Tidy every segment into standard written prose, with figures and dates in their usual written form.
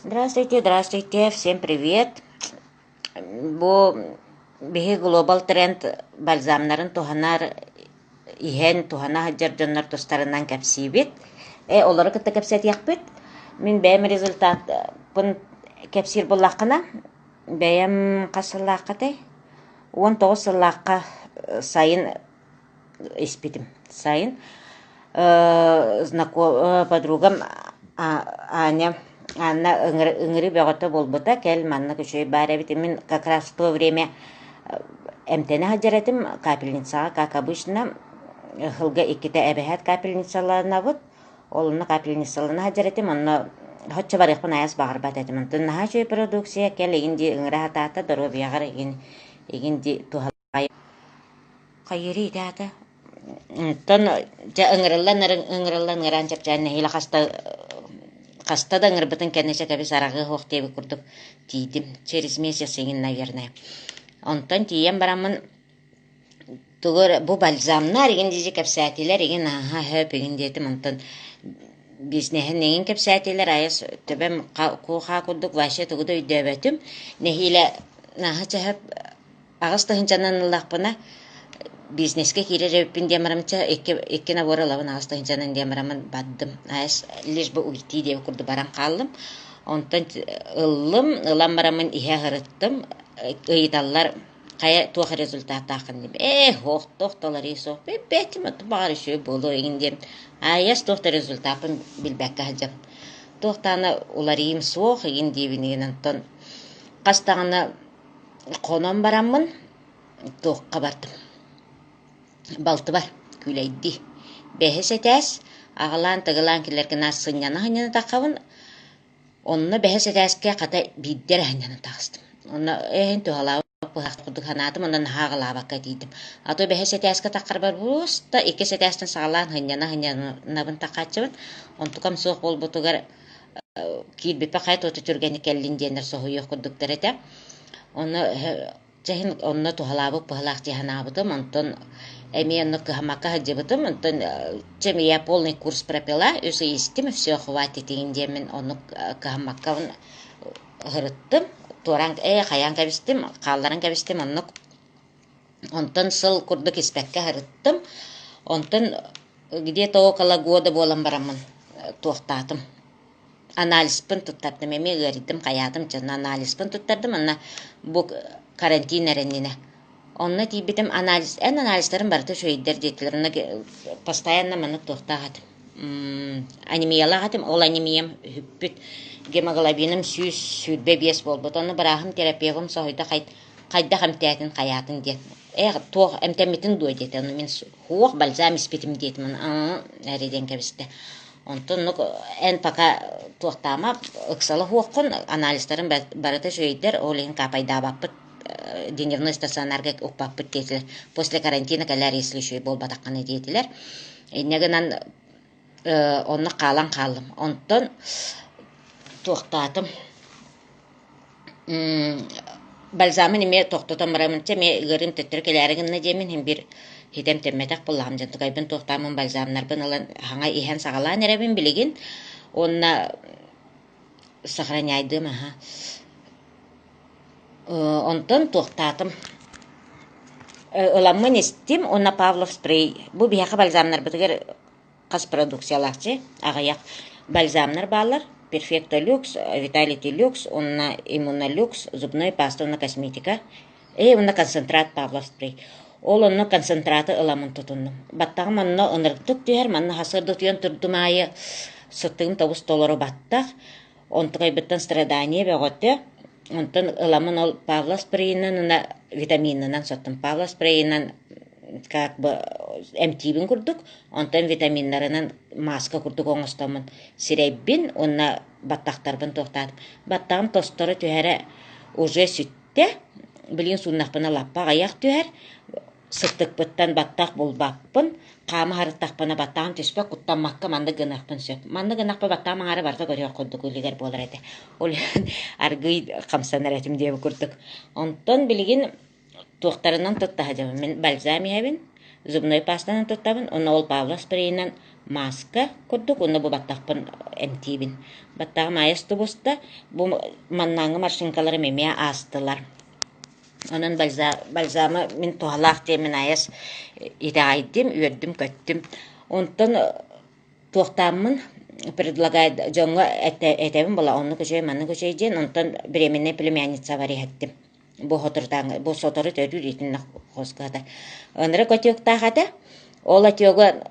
Здравствуйте, здравствуйте, всем привет! Бу биһи Global Trend бальзамнарын туһанар иһэн туһана сылдьар дьоннор тустарынан кэпсиибит. Олору кытта кэпсэтиэхпит. Мин бэйэм результатпын кэпсиир буоллаххына, бэйэм хас сыллааххатай? 19 сыллаахха сайын испитим. Сайын подругам Аня Анна ыҥырыы бөҕөтө буолбута, кэл маннык үчүгэй баар эбит. Мин как раз в то время эмтэнэ сылдьар этим капельницаҕа, как обычно, сылга иккитэ эбэһээт капельницаланабыт. Ол онно капельницалана сылдьар этим, онно соччо барыахпын айас баҕарбат этим. Онтон наһаа үчүгэй продукция, кэл игин дии ыҥыра сатаата, доруобуйаҕар игин игин дии туһалаах. Хайыырый ити аата? Онтон дьэ ыҥырыллан ыҥырыллан ыҥыраан чэпчээн нэһиилэ хаста хаста да ыҥырбытын кэннэ чэ кэбис араҕыа суох диэбит курдук тиийдим. Через месяц игин, наверное. Онтон тиийэн бараммын тугу эрэ бу бальзамнар игин дии кэпсээтилэр игин аһа хөп игин диэтим. Онтон бизнеһин игин кэпсээтилэр айас төбөм куохаа курдук вообще тугу да өйдөөбөтүм. Нэһиилэ наһаа чэһэп 8 тыһыынчанан ыллахпына, бизнескэ киирэр эбиппин диэн барамча, икки набор ылабын 8 тыһыынчанан диэн бараммын бардым. Айас лишь бы уйти диэбит курдук баран хааллым. Онтон ыллым, ылан бараммын иһэ аһырыттым. Ыйыталлар, хайа туох результаттааххын диэн. Ээ, ох, туох да уларыйыы суох. Бэйэтим баҕар үчүгэй буолуо игин диэн. Айас туох да результаппын билбэккэ сылдьабын. Туох даҕаны уларыйыым суох игин диибин игин. Онтон хас даҕаны хонон бараммын туохха бардым, балтыбар күүлэйдии. Бэһис этээс аҕалаан-тыгылаан кэлэргэ наар сынньана-сынньана таххабын, онно бэһис этээскэ хата биирдэ эрэ сынньанан таҕыстым. Онно эһин туһалаабыт быһах курдук санаатым, онно наһаа аҕалаабакка тиийдим. А то бэһис этээскэ таххарбар просто иккис этээстэн саҕалаан сынньана-сынньанабын таххааччыбын. Онтукам суох буолбутугар киирбиппэ хайа туота түргэнник кэллин диэннэр соһуйуох курдуктар этэ. Онно чэһин онно туһалаабыт быһалаах дии санаабытым. Онтон эмиэ онно кыһаммакка сылдьыбытым. Онтон чем я полный курс пропила, үс ый истим, все, хватит игин диэммин оннук кыһаммаккабын ыһырыттым. Туораан хайаан кэбистим, хаалларан кэбистим оннук. Онтон сыл курдук испэккэ аһарыттым. Онтон где-то около года буолан бараммын туохтаатым. Анализпын туттардым, эмиэ ыарыйдым, хайаатым дьэ анализпын туттардым уонна бу карантин эрэ иннинэ. Онно тиийбитим анализ, эн анализтарын барыта үчүгэйдэр диэтилэр. Онно постоянно маннык туохтаах этим. Анемиялаах этим, ол анемиям сүппүт. Гемоглобиным 125 буолбут. Онно бырааһым, терапевым соһуйда хайдах эмтээтин хайаатын диэн. Эх, туох эмтэммитин дуо диэтэ. Ону мин суох бальзам испитим диэтим. Ону эрэ диэн кэбистэ. Онтон оннук эн пока туохтаама ыксала суоххун, анализтарын барыта үчүгэйдэр, ол иһин капайдаабаппыт, дневной стационарга укпаппыт диэтилэр. После карантина кэлээр, если үчүгэй буолбатаххына диэтилэр. Инньэ гынан онно хаалан хааллым. Онтон туохтаатым. Бальзамын эмиэ тохтотон бараммын, чэ эмиэ ыарыым төттөрү кэлээри гынна диэммин иһин биир хитэм тэммэтэх буоллаҕым дьон тукайбын туохтааммын бальзамнарбын ылан хаҥа иһэн саҕалаан эрэбин билигин уонна сохраняйдыым аһа. Онтон туохтаатым ыламмын истим уонна Павлов спрей бу биһиэхэ бальзамнарбытыгар хас продукциялаахчы аҕыйах бальзамнар бааллар Perfecto Люкс, Vitality Люкс уонна Иммунолюкс, зубной паста уонна косметика уонна концентрат Павлов спрей. Ол онно концентраты ыламын тутуннум. Баттаҕым онно ынырыктык түһэр, манна сарсыарда утуйан турдум аайы сытыым тобус толору баттах. Онтукайбыттан страдание бөҕөтө. Онтон ыламын ол Павлов спрейинэн уонна витаминынан соттум. Павлов спрейинэн как бы эмтиибин курдук, онтон витаминнарынан маска курдук оҥостоммун сирэйбин уонна баттахтарбын туохтаатым. Баттаҕым тосторо түһэрэ уже сүттэ. Билигин сууннахпына лаппа аҕыйах түһэр. Сыттыкпыттан баттах булбаппын. Хаама сырыттахпына баттаҕым түспэт, куттаммакка маннык гыныахпын сөп. Маннык гынахпа баттаҕым аҥаара барыта көрүөх курдук үлүгэр буолар этэ. Ол иһин аргыый хамсанар этим диэбит курдук. Онтон билигин туохтарынан тутта сылдьабын. Мин бальзам иһэбин, зубной пастанан туттабын, уонна ол Павлов спрейинэн. Мааска курдук уонна бу баттахпын эмтиибин. Баттаҕым аайыс тубуста, бу маннааҥҥы маршинкаларым эмиэ аастылар. Онон бальзамы мин туһалаах диэммин айас итэҕэйдим, үөрдүм-көттүм. Онтон туохтааммын предлагает дьоҥҥо этэбин була оннук үчүгэй, маннык үчүгэй диэн, онтон беременная племянницабар иһэттим. Бу соторутааҥы бу сотору төрүүр итиннэ хоскоото. Ынырык отектаах этэ. Ол отёга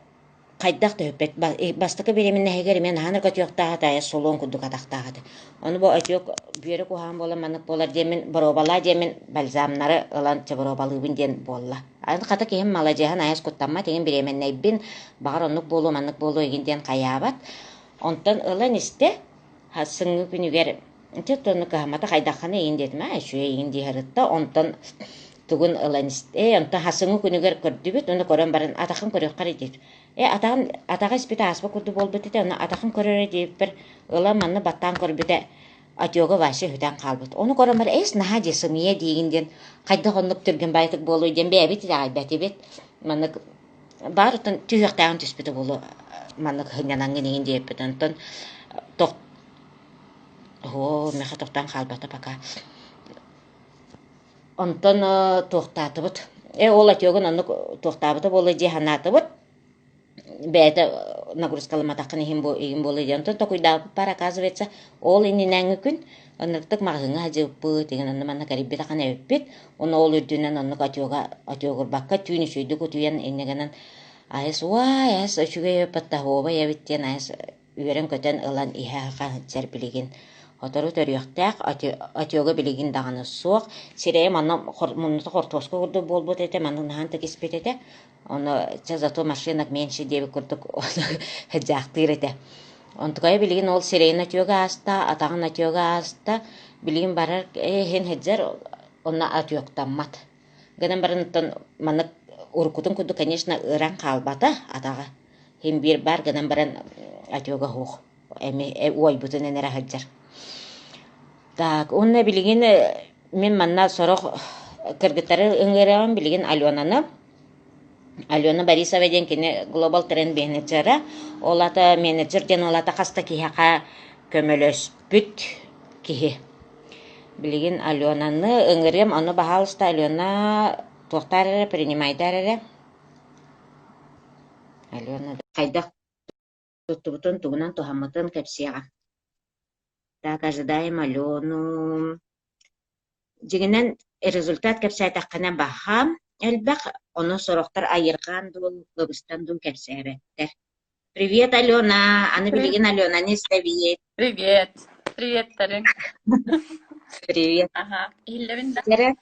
хайдах да өһүппэт бастакы беременноһыгар эмиэ наһаа отёктаах этэ айа солуон курдук атахтаах этэ. Ону бу отёк бүөрэ куһаҕан буолан маннык буолар диэммин боруобалаа диэммин бальзамнары ылан чэ боруобалыыбын диэн буолла. Аны хата киһим маладьыаһын айас куттаммат игин беременнэйбин баҕар оннук буолуо маннык буолуо игин диэн хайаабат. Онтон ылан истэ сарсыҥҥы күнүгэр ити оттон кыһаммата хайдаххына игин диэтим аа үчүгэй игин дии сырытта онтон тугун ылан ээ онтон сарсыҥҥы күнүгэр көрдүбүт ону көрөн баран атахын көрүөххэ эрэ диэт ээ атаҕын атаҕа испитэ ааспыт курдук буолбут этэ ону атахын көрөрө диэбиппэр ылан манна баттаан көрбүтэ отёга вообще сүтэн хаалбыт ону көрөн баран эс наһаа дии сымыйа диигин диэн хайдах оннук түргэн баайытык буолуой диэн бэйэбит итэҕэйбэтибит маннык баар оттон түһүөхтээҕин түспүтэ буолуо маннык сынньанаҥҥын иҥин диэбиппит онтон тох оо миэхэ тохтоон хаалбата пока онтон туохтаатыбыт э ол отёгун оннук туохтаабыта буолуо дии санаатыбыт бэйэтэ нагрузкаламматаххын иһин бу иһин буолуо диэн онтон токуйдаабыппар оказывается ол иннинээҥҥи күн Ынырыктык маҕаһыыҥҥа сылдьыбыппыт, игин онно манна кэрийбит ахан эбиппит. Уонна ол үрдүнэн оннук отёга отёгурбакка түүн үчүгэйдик утуйан инньэ гынан айас уай айас үчүгэй эбит эбит диэн айас үөрэн-көтөн ылан иһэ сылдьар билигин. Сотору төрүөхтээх отёга билигин даҕаны суох. Сирэйэ манна муннута хортуоска курдук буолбут этэ, маннык наһаан тикиспит этэ. Ону чэ зато машинок меньше диэбит курдук сылдьаахтыыр этэ. Онтукайа билигин ол сирэйин отёга ааста, атаҕын отёга ааста, билигин барар иһин сылдьар, онно отёктаммат. Гынан баран оттон маннык уруккутун курдук, конечно, ыран хаалбата атаҕа. Син биир баар гынан баран отёга суох. Эми уойбутунан эрэ сылдьар. Так, уонна билигин мин манна сорох кыргыттары ыҥырыаҕым билигин Аленаны. Алена Борисова диэн кини Global Trend менеджера. Ол аата менеджер диэн ол аата хас да киһиэхэ көмөлөспүт киһи. Билигин Аленаны ыҥырыам, ону баһаалыста Алена туохтаар эрэ, принимайдаар эрэ. Алена хайдах туттубутун, тугунан туһаммытын кэпсиэҕэ. Так, ожидаем Алену. Дьиҥинэн, результат кэпсээтэххинэ баһаам элбэх, ону сорохтор айырҕаан дуу, кыбыстан дуу кэпсээбэттэр. Привет, Алена! Аны билигин Аленаны истэбит. Привет! Приветтарыҥ. Привет. Аха, иһиллэбин да? Эрэ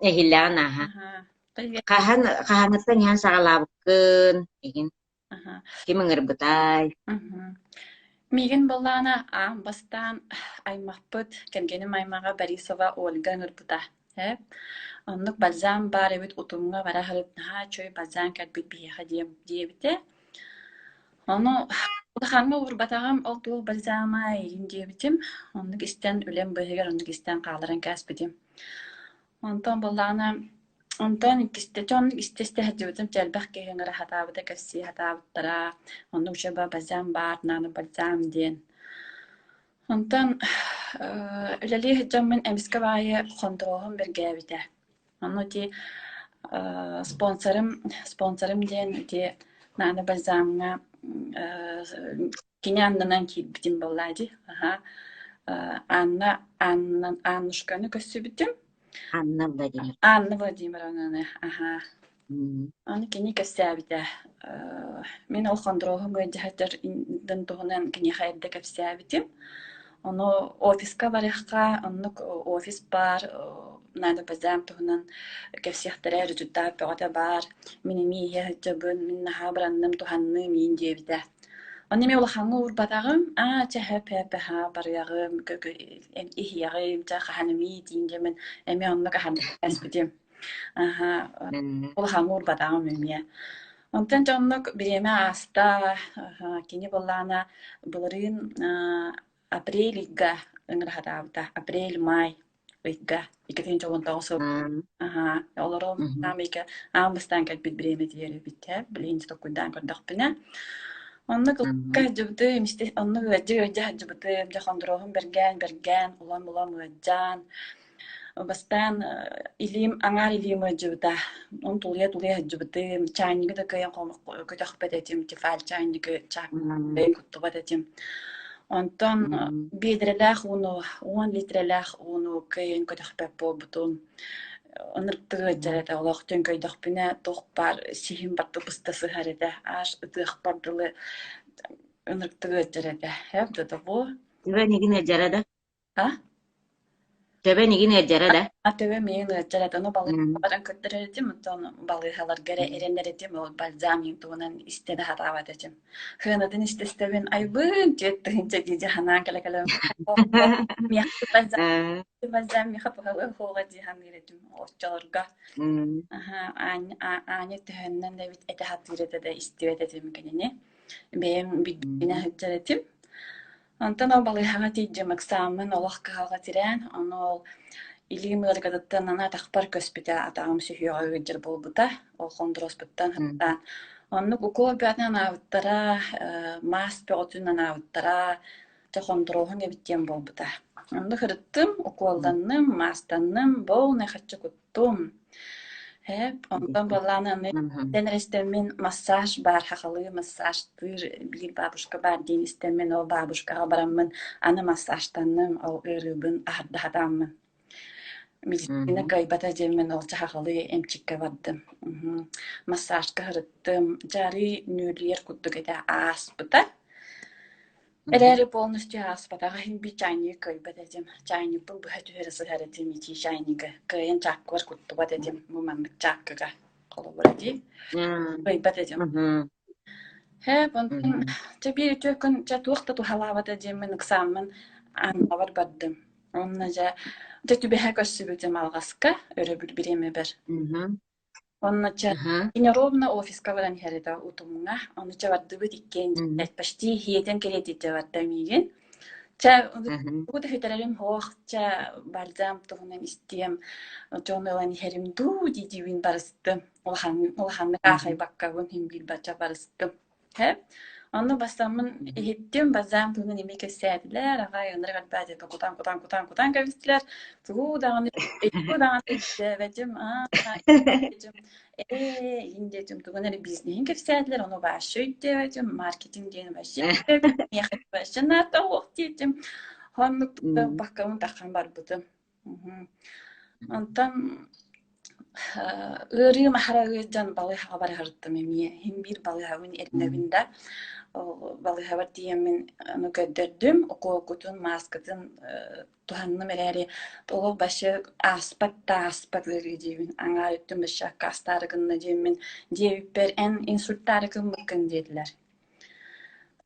иһиллэҕин ааһа. Аха. Привет. Хаһан хаһаныттан иһэн саҕалаабыккын игин Аха. ким ыҥырбытай? Мгм. Миигин буоллаҕына аан бастаан аймахпыт, кэргэним аймаҕа Борисова Ольга ыҥырбыта. Ээ, оннук бальзам баар эбит утумҥа бара сырыт наһаа үчүгэй бальзам кэлбит биһиэхэ диэн диэбитэ. Ону улахаҥҥа уурбатаҕым, ол туох бальзама эйигин диэбитим. Оннук истэн үлэм быыһыгар оннук истэн хаалларан кээспитим. Онтон буоллаҕына, онтон иккистэ, дьэ оннук истэ-истэ сылдьыбытым, дьэ элбэх киһи ыҥыра сатаабыта, кэпсии сатаабыттара. Оннук учуоба бальзам баар, наада бальзам диэн. Онтон үлэлии сылдьаммын эмискэ баайы хонтуруолум бэргээбитэ. Ону ити спонсорым, спонсорым диэн ити наада бальзамҥа кини аннынан киирбитим буоллаа дии. Аһаа. Анна Анна Аннушканы көрсүбүтүм. Анна Владимировна. Анна Владимировнаны, аһаа. Аны кини кэпсээбитэ. Мин ол хондуруоһум ыалдьыһар туһунан киниэхэ эрдэ кэпсээбитим. Ону офиска барыахха, оннук офис баар, надо базам туһунан кэпсиэхтэрэ, результат бөҕөтө баар. Мин эмиэ иһэ сылдьабын, мин наһаа баранным, туһанным иин диэбитэ. Ону эмиэ улахаҥҥа уурбатаҕым, аа чэ һэп һэп аһаа барыаҕым, иһиэҕим, чэ хаһан эмиий диин диэмин эмиэ оннук аһан эспитим. Аһа, улахаҥҥа уурбатаҕым эмиэ. Онтон дьэ оннук бириэмэ ааста, кини буоллаҕына былырыын апрель ыйга ыҥыра сатаабыта, апрель-маай. ыйга 2019 сыл. Аа, Аһаа, олору мгм, аан ыйга аан бастаан кэлбит бириэмэтигэр эбит ээ, билигин толкуйдаан көрдөхпүнэ. Онно кылыкка мгм, сылдьыбытым, онно ыалдьа-ыалдьа сылдьыбытым, дьэ хондуруоһум бэргээн-бэргээн, улам-улам ыалдьан, бастаан илиим, аҥаар илиим ыалдьыбыта, оны тулуйа-тулуйа сылдьыбытым, чаанньыгы да кыайан көтөхпөт этим, тефаль чаанньыгы мм, чааккайын куттубат этим. Онтон мм, биэдэрэлээх ууну, 10 литрэлээх ууну кыайан көтөхпөт буолбутум. Ынырыктык ыалдьар мм. этэ, олох төҥкөйдөхпүнэ туох баар сиһим барыта быста сыһар этэ, аж ытыахпар дылы ынырыктык ыалдьар этэ. Эп да того. Төбө эйигин ыалдьара да? А? Төбө эйигин ыалдьара да? А төбөм миигин ыалдьар этэ, ону Мм, балыыһаҕа баран көрдөрөр этим, оттон балыыһаларга эрэ мм. эрэнэр этим, ол бальзам туһунан истэ да сатаабат этим. Сыанатын истэ-истэбин айбыын 4000 дии дии санаан кэлэ-кэлэ миэхэ бальзам Э, бальзам миэхэ туһалыа суоҕа дии саныыр этим оччолорго. м, Аһа, Аня төһөннөн да эбит этэ сатыыр этэ да истибэт этим кинини. Бэйэм билбинэ м, сылдьар этим. Онтон ол балыыһаҕа тиийдим, ыксааммын олох кыһалҕа тирээн, ону ол илиим ыарытыттан аны атахпар көспүтэ, атаҕым сүһүөҕэ ыалдьар буолбута, ол хондуруоспуттан м, сылтаан. Оннук укуол бөҕөтүн анаабыттара, маас бөҕөтүн анаабыттара, дьэ хондуруоһуҥ эбит диэн буолбута. Оннук ырыттым, м. укуолланным, маастанным, полный хаччы куттум. Эп, онтон буоллаҕына аны Мгм, истэн эрэ истэммин массаж баар, хахалыы массажтыыр биир бабушка баар диэн истэммин, ол бабушкаҕа бараммын аны массажтанным, ол ыарыыбын аһарда сатааммын. Медицина мгм, кыайбата диэммин ол хахалыы эмчиккэ бардым. Мгм. Массажка сырыттым. Дьэ арыый нүөлүйэр курдук этэ ааспыта. мгм. Эрээри полностью ааспатаҕа иһин биир чайнигы кыайбат этим. Чайникпын быһа түһэрэ сыһар этим итии чайнигы. Кыайан чааккабар куттубат этим бу маннык чааккыга холобура дии. Аа, Кыайбат этим. мгм, Һээп, онтон мгм, чэ биир үтүө күн чэ туох да туһалаабата диэммин ыксааммын Аннабар бардым. Уонна дьэ, дьэ түбэһэ көрсүбүтүм алҕаска өрөбүл бириэмэбэр. мгм, Онно чэ аһа, кини ровно офиска баран иһэр этэ утумҥа. Ону чэ бардыбыт иккиэн мм, почти иһиэтэн кэриэтэ барда миигин. Чэ аһа, тугу да сүтэрэрим суох, чэ бальзам туһунан истиэм, дьон ылан иһэрим дуу дии-диибин барыстым. Улахан улаханнык мгм, аахайбаккабын иһин биир бачча барыстым. Һэ? Онно бастаммын мгм. иһиттим, базаам туһунан эмиэ кэпсээтилэр, аҕай ынырык элбээх диэки кутан кутан кутан кутан кэбистилэр. Тугу даҕаны тугу даҕаны өйдөөбөтүм, аа диэтим, ээ иһин диэтим, тугун эрэ бизнеһин кэпсээтилэр, ону вообще өйдөөбөтүм, маркетинг диэн вообще өйдөөбөтүм, миэхэ вообще наада суох диэтим. Оннук М, баккабын таххан барбытым. Онтон ыарыым аһара ыалдьан балыыһаҕа барыһыртым эмиэ. Иһин биир балыыһабын м. эрэнэбин да, ол балыыһабар тиийэммин ону көрдөрдүм, укуолгутун, мааскатын туһанным эрээри, олох вообще ааспат да ааспат ыарыы диибин. Аҥаар өттүм вообще аккаастаары гынна диэммин, диэбиппэр эн инсультаары гыммыккын диэтилэр.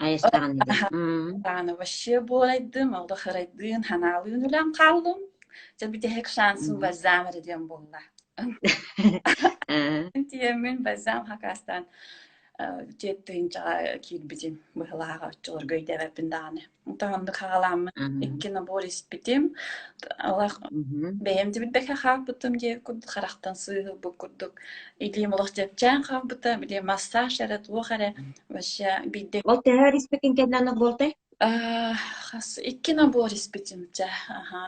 Айастаҕын иди. М, Даҕаны вообще буорайдым, олох ырайдыын, ханаалыын үлэм хааллым. Дьэ бүтэһик шансым м. бальзам эрэ диэн буолла. Аа, Тиийэммин бальзам хакаастаан 4 тыһыынчаҕа киирбитим быһылааҕа оччолорго өйдөөбөппүн даҕаны. Онтон оннук хаҕалааммын м, икки набор испитим. Олох мгм. бэйэм да билбэккэ хаалбытым диэбит курдук харахтан сыыһылбыт курдук илиим олох чэпчээн хаалбыта. Били массаж эрэ туох эрэ вообще биирдэ Ол төһө испикин кэннэ оннук буолтай? Аа, хас икки набор испитим чэ, аһаа.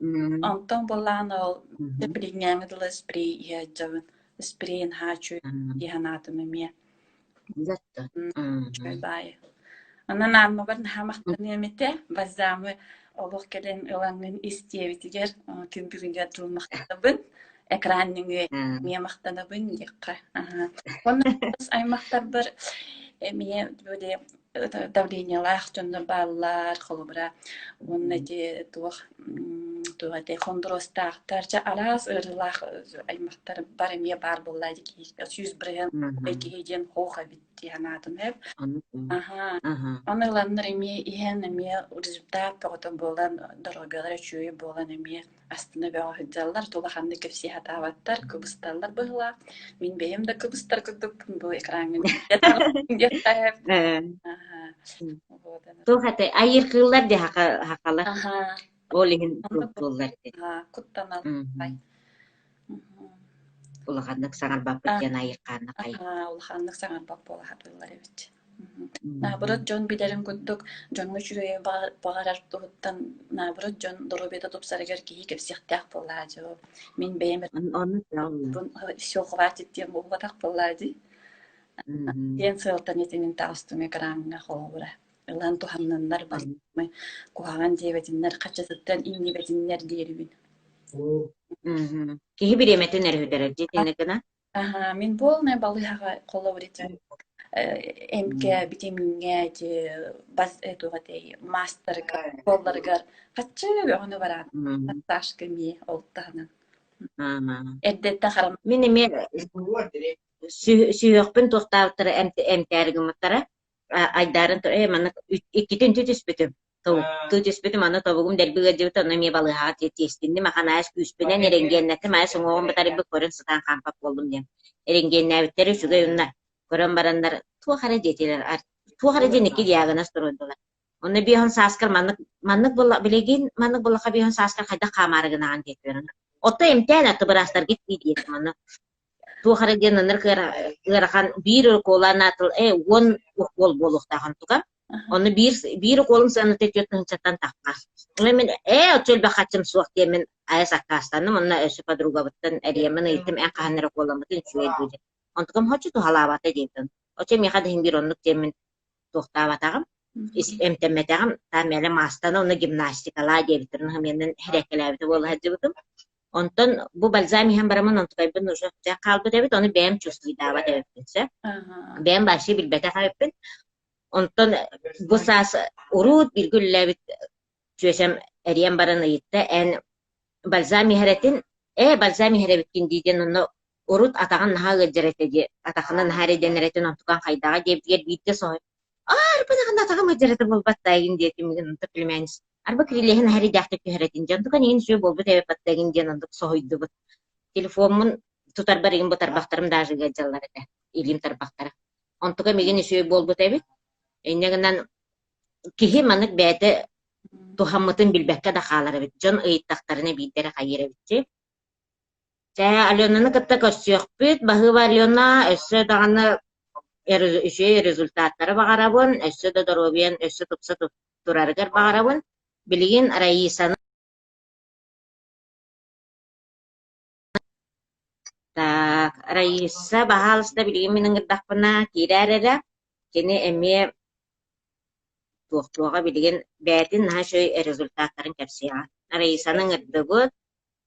М, Онтон былаан ол мгм, билиҥҥээҥи дылы спрей иһэ сылдьабын. Спрейин хаачуй м. дии санаатым эмиэ. Зато. Үчүгэй Мгм. баайы. Онон Ааннабар наһаа махтаныам этэ. Бальзамы олох кэлэн ылаҥҥын ис диэбитигэр күн бүгүнүгэр дылы махтанабын. Экран нөҥүө Аа, эмиэ махтанабын диэххэ. Аһаа. Уонна аймахтарбар эмиэ били давлениелаах дьоннор бааллар, холобура, уонна м, ити туох туох этэй хондуруостаахтар, чэ араас ыарыылаах аймахтар бар эмиэ баар буолла киһи 100% мгм. киһи диэн хоох эбит дии санаатым эп. Оннук. Аһаа. Аһа. Ону ыланнар эмиэ иһэн эмиэ результат бөҕөтө буолан, доруобуйалара үчүгэй буолан эмиэ астына бөҕө сылдьаллар, улаханнык кэпсии сатаабаттар, кыбысталлар быһыылаах. Мин бэйэм да кыбыстар курдукпун бу экраҥҥа диэххэ Э, Аһаа. м. Вот Туох этэй? Айыыр кыыллар дии хахалар. Аһаа. Ол иһин Оннук туохтууллар ити. куттанал Мгм. Улаханнык саҥарбаппыт диэн айыккаанна хай. Улаханнык саҥарбат буола сатыыллар эбит. Наоборот, дьон билэрин курдук, дьоҥҥо үчүгэйи баҕарар туһуттан, наоборот, дьон доруобуйата тупсарыгар киһи кэпсиэхтээх буоллаа дьоо. Мин бэйэм все хватит диэн буолбатах буоллаа дии. Диэн сыалтан итинин таҕыстым экраҥҥа холобура. Ылан туһанныннар барымы куһаҕан диэбэтиннэр, хаччатыттан иҥнибэтиннэр диэрибин. Киһи бириэмэтин эрэ сүтэрэр дии гына. Аһаа, мин полная балыыһаҕа холобур ити эмкэ, битэмииҥҥэ ити бас туох этэй маастарга, суолларыгар хаччы бөҕөнү бараан массажка эмиэ ол таһынан. Эрдэттэн харам Мин эмиэ сүһүөхпүн туохтаабыттара эмтээри гыммыттара айдаарын ээ маннык иккитин түспүтүм тобуктуу түспүтүм аны тобугум дэлби ыалдьыбыта онно эмиэ балыыһаҕа тиэстинним ахан аайыс күүспүнэн эрэнгиэннэттим аайыс уҥуоҕум бытарыйбыт көрөн сытаан хаампат буоллум диэн эрэнгиэннээбиттэрэ үчүгэй уонна көрөн бараннар туох эрэ диэтилэр туох эрэ диэн икки диагноз туруордулар онно биэһон сааскар маннык маннык буолла билигин маннык буоллахха биэһон сааскар хайдах хаамаары гынаҕын диэтилэр отто эмтээн атты быраастаргыт дии диэтим онно Туох эрэ диэн ынырык ыарахан биир укуолаан аатыл ээ 10 укуол буолуохтаах онтука. Ону биир биир укуолум сыаната 4 тыһыынчаттан тахха. Онон мин ээ оччо элбэх хаччым суох диэммин айас аккаастанным уонна өссө подругабыттан эрийэммин ыйыттым эн хаһан эрэ укуоламмытын үчүгэй дуу диэн. Онтукам соччо туһалаабата диэтим. Оччо миэхэ да иһин биир оннук диэммин туохтаабатаҕым, эмтэммэтэҕим, там мэлэ маастана уонна гимнастикалаа диэбиттэрин иһин эрэкэлээбитэ буола сылдьыбытым. Онтон бу бальзам иһэн бараммын онтукайбын уже хаалбыт эбит, ону бэйэм чувствуйдаабат эбиппин сөп. Бэйэм вообще билбэтэх эбиппин. Онтон бу саас уруут бииргэ үлэлээбит чүөчэм эрийэн баран ыйытта, эн бальзам иһэр этин, ээ бальзам иһэр эбиккин дии диэн онно урут атаҕын наһаа ыалдьар этэ дии, атахына наһаа эрэйдэнэр этин онтукан хайдаҕа диэбитигэр биирдэ соһуй аа арба даҕаны атаҕым ыалдьар этэ буолбат да игин диэтим онто племянница арба кирилиэһин наһаа эрэйдээхтик түһэр этин дьэ онтукан игин үчүгэй буолбут эбит да игин диэн оннук соһуйдубут телефоммун тутарбар игин бу тарбахтарым даже ыалдьаллар этэ илиим тарбахтара онтукам игин үчүгэй буолбут эбит инньэ гынан киһи маннык бэйэтэ туһаммытын билбэккэ да хаалар эбит дьон ыйыттахтарына биирдэ эрэ хайыыр эбит дии Чэ, Аленаны кытта көрсүөхпүт. Баһыыба Алена, өссө даҕаны үчүгэй результаттары баҕарабын, өссө да доруобуйан өссө тупса турарыгар баҕарабын. Билигин Раисаны Так, Раиса, баһаалыста, билигин мин ыҥырдахпына киирээр эрэ. Кини эмиэ туохтуоҕа билигин бэйэтин наһаа үчүгэй результаттарын кэпсиэҕэ. Раисаны ыҥырдыбыт,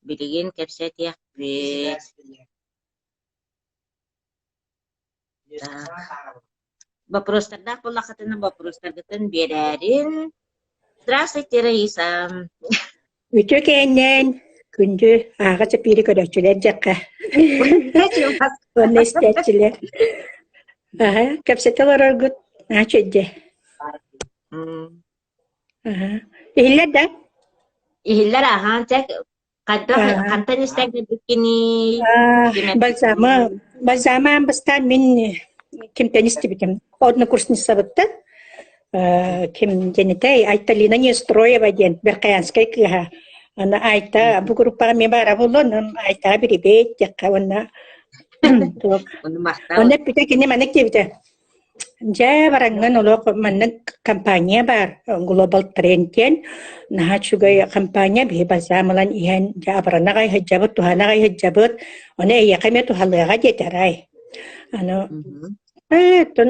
билигин кэпсэтиэхпит. Так. Вопростардаах буоллаххытына вопростаргытын биэрээрин. Здравствуйте, Раиса. Үтүө кээннээн, күндү ааҕа чэпиири көрөөччүлэр дьэххэ уонна истээччилэр. Аһа, кэпсэтэ олороргут наһаа үчүгэйдэ. Аһа. Иһиллэр да? Иһиллэр аһаан чэ хайдах хантан истэн кэлбиккиний? Бальзама, бальзама аан бастаан мин кимтэн истибитим. Однокурсницабыттан ким диэн этэй Айталина Нестроева диэн Верхоянскай кыыһа. Аны Айта бу группаҕа эмиэ баара буолуо, онон Айтаҕа бирибиэт диэххэ уонна туох. Онно эппитэ кини маннык диэбитэ. Дьэ, бараҥҥын олох маннык компания баар, Global Trend диэн наһаа үчүгэй компания, биһи бальзам ылан иһэн дьэ абырана аҕай сылдьабыт, туһана аҕай сылдьабыт, ону эйиэхэ эмиэ туһалыаҕа диэтэ арай. Аны ээ, оттон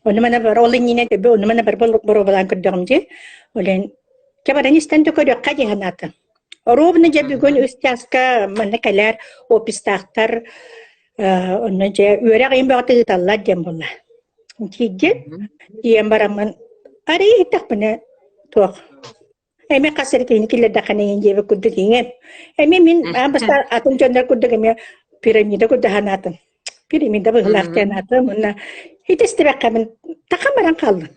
ону маны бар ол иннинэ төбө ону маны бар боруобалаан көрдөҕүм дии. Ол иһин чэ баран истэн да көрүөххэ дии санаатым. Ровно дьэ бүгүн үс чааска манна кэлэр офистаахтар онно дьэ үөрэх ыйын бөҕөтө ыыталлар диэн буолла. Тиийдим, тиийэн бараммын арыый иһиттэхпинэ туох эмиэ хас эрэ киһини киллэрдэххинэ иҥин диэбит курдук иҥэн. Эмиэ мин аан бастаан атын дьоннор курдук эмиэ пирамида курдук санаатым. Пирамида быһыылаах диэн аатым уонна ити истибэххэ мин тахан баран хааллым.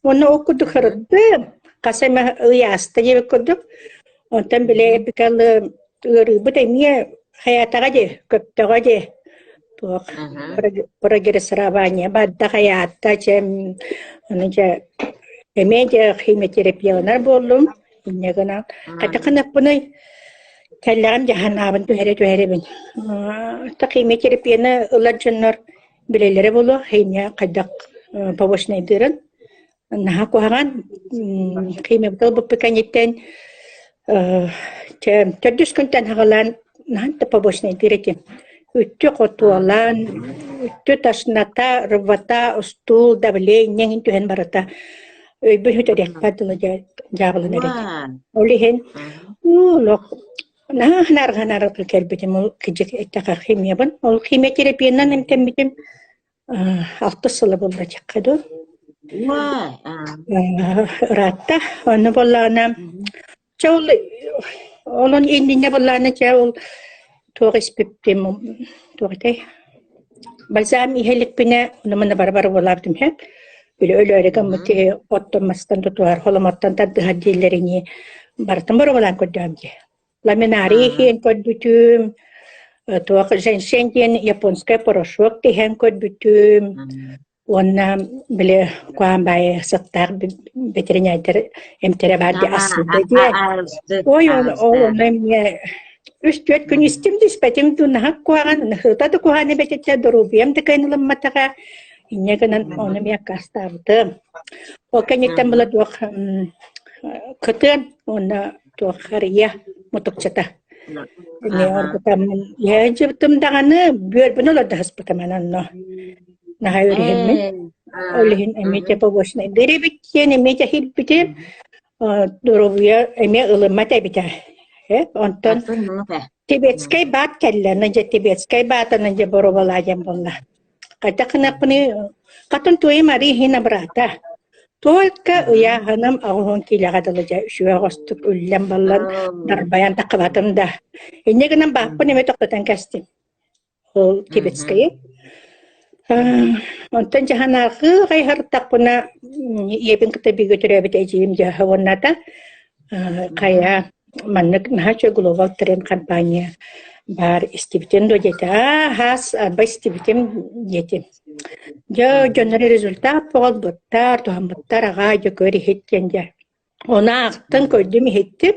Уонна ол курдук сырыттым, хас эмэ ый ааста диэбит курдук. Онтон били эпикалы ыарыыбыт эмиэ хайаатаҕа дии, көптөҕө дии. Туох прогрессирование барда хайаатта дьэ, ону дьэ эмиэ дьэ химиотерапияланар буоллум. Инньэ гынан хайдах гыныахпыный? Кэллэҕим дьаһанаабын түһэрэ-түһэрэбин. Химиотерапияны ылар дьоннор билэллэрэ буолуо, химия хайдах побочнайдыырын. Наһаа куһаҕан химиябыт ылбыппыт кэнниттэн төрдүс күнтэн саҕалаан наһаа да побочнайдыыр этим. Үттү хотуолаан, үттү тошнота, рвота, устуул, давление иҥин түһэн барыта өйбүн сүтэриэхпэр дылы дьаабыланар этим. Ол иһин олох наһаа ханаарҕа кэлбитим ол кыдьык эттэхэ химиябын. Ол химиотерапиянан эмтэммитим алтыс сыла буолла диэххэ дуу. Ыраатта. Онно буоллаҕына чэ ол онон иннинэ буоллаҕына чэ ол туох испиппин туох этэй бальзам иһэ иликпинэ ону-маны бары-бары буолаабытым иһэ. Били өлөөрү гыммыт киһи оттон мастан тутуһар, холомоттон тардыһар дииллэринии барытын боруобалаан көрдөһөм дии. Ламинарий иһин көрбүтүм, туох женьшень диэн японскай порошок тиһэн көрбүтүм уонна били куһаҕан баайы сыттаах бэтэринээрдэр эмтэрэ баар дии ассыыда диэн. Ой, ол ол онно эмиэ үс-түөрт күн истим да испэтим дуу наһаа куһаҕан, ыһыыта да куһаҕан эбит этэ, доруобуйам да кыайан ылымматаҕа. Инньэ гынан ону эмиэ аккаастаабытым. Ол кэнниттэн была туох кытыан уонна туох харыйа мутукчата. Эмиэ оргутаммын иһээдьибитим даҕаны бүөрбүн олордоһуспутум онно. Наһаа үөрүһэммин. Ол иһин эмиэ тепловочнайдыыр эбит диэн эмиэ тэһийбитим. Доруобуйа эмиэ ылыммат эбитэ. Онтон тибетскэй баат кэллэ, дьэ тибетскэй баатынан дьэ боруобалаа диэн буолла. Хайдах гыныахпыный, хатын туойум арыы иһин абыраата. Только ыйааһыным 80 киилэҕэ дылы дьэ үчүгэй оҕустук үллэн-баллан дарбайан таххыбатым да. Инньэ гынан бааппын эмиэ тохтотон кэстим. Ол тибетскэйи. Онтон дьаһанааҕы хайыһартахпына ийэбин кытта бииргэ төрөөбүт эдьиийим дьаһа уонната хайа маннык наһаа үчүгэй Global Trend компания баар истибитин дуо диэтэ. Аа, хаас арба истибитим диэтим. Дьэ, дьоннор результат буолбуттар, туһаммыттар аҕаа дьэ көр иһит диэн дьэ. Ону аахтан көрдүм иһиттим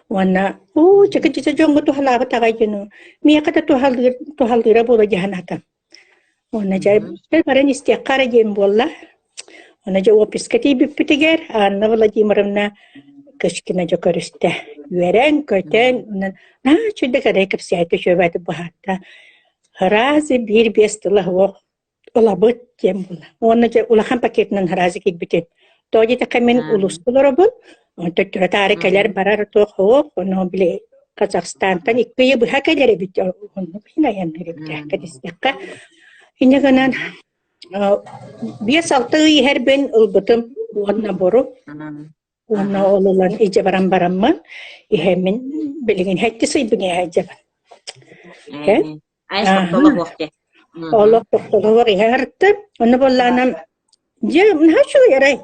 уонна уу чэкэ-чэчэ дьоҥҥо туһалаабыт аҕай дьону миэхэ да туһалыыр туһалыыра буолуо дии санаатым. Уонна дьэ баран истиэххэ эрэ диэн буолла. Уонна дьэ офиска тиийбиппитигэр Анна Владимировна Кычкина дьэ көрүстэ. Үөрэн-көтөн, онон наһаа үчүгэйдик эрэ кэпсээтэ, үчүгэйдик быһаарда. Ыраас биир-биэс тыла суох ылабыт диэн буолла. Уонна дьэ улахан пакетынан ыраас киирбитим. Тоҕо диэтэххэ мин улууска олоробун, онтон төттөрү-таары кэлэр-барар туох суох, ону били Казахстантан икки ыйы быһа кэлэр эбит, оннук иһин айанныыр эбит кэтэстэххэ. Инньэ гынан 5-6 ый иһэрбин ылбытым уонна бору уонна ол ылан ije баран бараммын иһэммин билигин сэттис ыйбын иһэ дьэбин. Айс тохтолоһуох дии. Олох тохтолоһуох иһэ сырыттым. Онно буоллаҕына дьэ наһаа үчүгэй арай.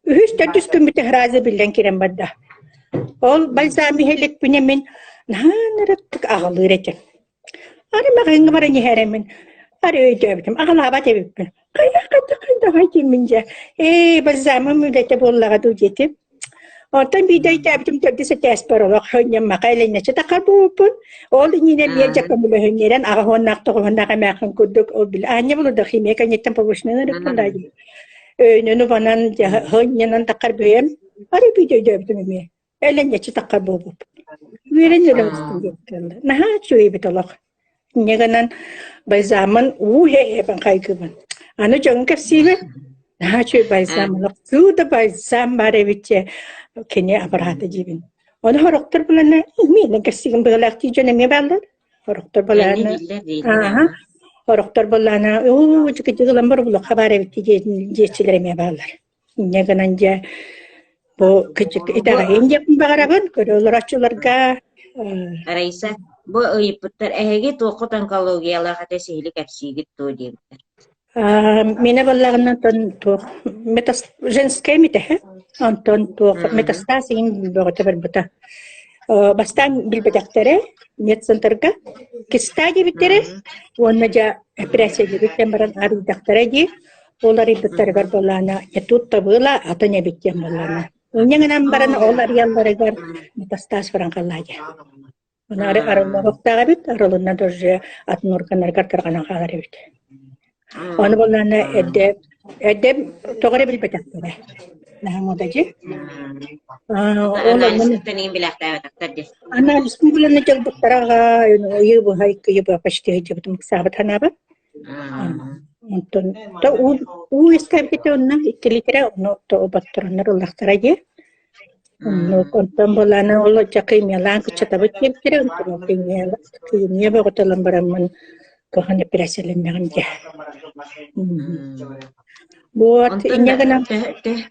Үһүс төрдүс күммүтэ сразу биллэн киирэн барда. Ол бальзам иһэ иликпинэ мин наһаа ынырыктык аҕалыыр этим. Арай маҕаһыыҥҥа баран иһэрэммин арай өйдөөбүтүм аҕалаабат эбиппин. Хайдах хайдах хайдаҕай дииммин дьэ. Ээ бальзамым үлэтэ буоллаҕа дуу диэтим. Онтон биирдэ өйдөөбүтүм төрдүс этээспэр олох хонньоммаха илиннэччи тахар буолбуппун. Ол иннинэ эмиэ дьэ көмөлөһүннэрэн аҕыһуоннаах тоҕуһуннаах эмээххин курдук ол били аанньа булуда химия кэнниттэн повышенный ырыппын даа дии. Өйүнэн убанан дьэ хонньонон тахар бэйэм арай биирдэ өйдөөбүтүм эмиэ. Элэннэччи таххар буолбуппут. Үөрэн өлөбүттүн диэбит Наһаа үчүгэй эбит олох. Инньэ гынан бальзаммын уу иһэ-иһэбин хайгыыбын. Аны дьоҥҥо кэпсиибин. Наһаа үчүгэй бальзам олох чудо бальзам баар эбит дьэ кини абыраата диибин. Ону сорохтор булана миэнэ кэпсиигин быһыылаах дии дьон эмиэ бааллар. Сорохтор булана ааһа сорохтор булана оо дьикти ылан бар баар эбит диэччилэр эмиэ бааллар. Инньэ гынан дьэ бу кырдьык итэҕэйин диэхпин баҕарабын көрө олорооччуларга Раиса, бу ыйыппыттар эһиги туоххут онкологиялаах этэ сиһили кэпсиигит дуо диэбиттэр. Миэнэ буоллаҕына онтон туох женская митэһэ онтон туох метастаз иһин бөҕөтө барбыта. Бастаан билбэтэхтэрэ медцентрга киста диэбиттэрэ уонна дьэ операция диэбиттэн баран арыйдахтара дии Ол арыйбыттарыгар буоллаҕына, не тут-то было, атын эбит диэн буоллаҕына. Инньэ гынан баран ол арыйалларыгар метастаз баран хаалла дии. Ону арыллыбыттаах эбит, арылынна да уже атын органнарыгар тарҕанан хаалар эбит. Ону буоллаҕына эрдэ эрдэ тоҕо эрэ билбэтэхтэрэ. Наһаа муода дии. Ол Анализтан иин билээхтээбэтэхтэр дии. Анализпын билэн дьалбыттара аҕай, ыйы быһа, икки ыйы быһа почти сылдьыбытым ыксаабыт санаабар. Онтон то уу уу үөскээбитэ онно икки литра ону боттороннор ыллахтара дии. Оннук онтон буолааны ол дьэ химиялаан кыччатабыт диэбиттэрэ онтон ол химия бөҕөтө ылан бараммын кыхан эпэрээссийэлэннэҕим дии. Вот Онтон инньэ гынан төһө төһө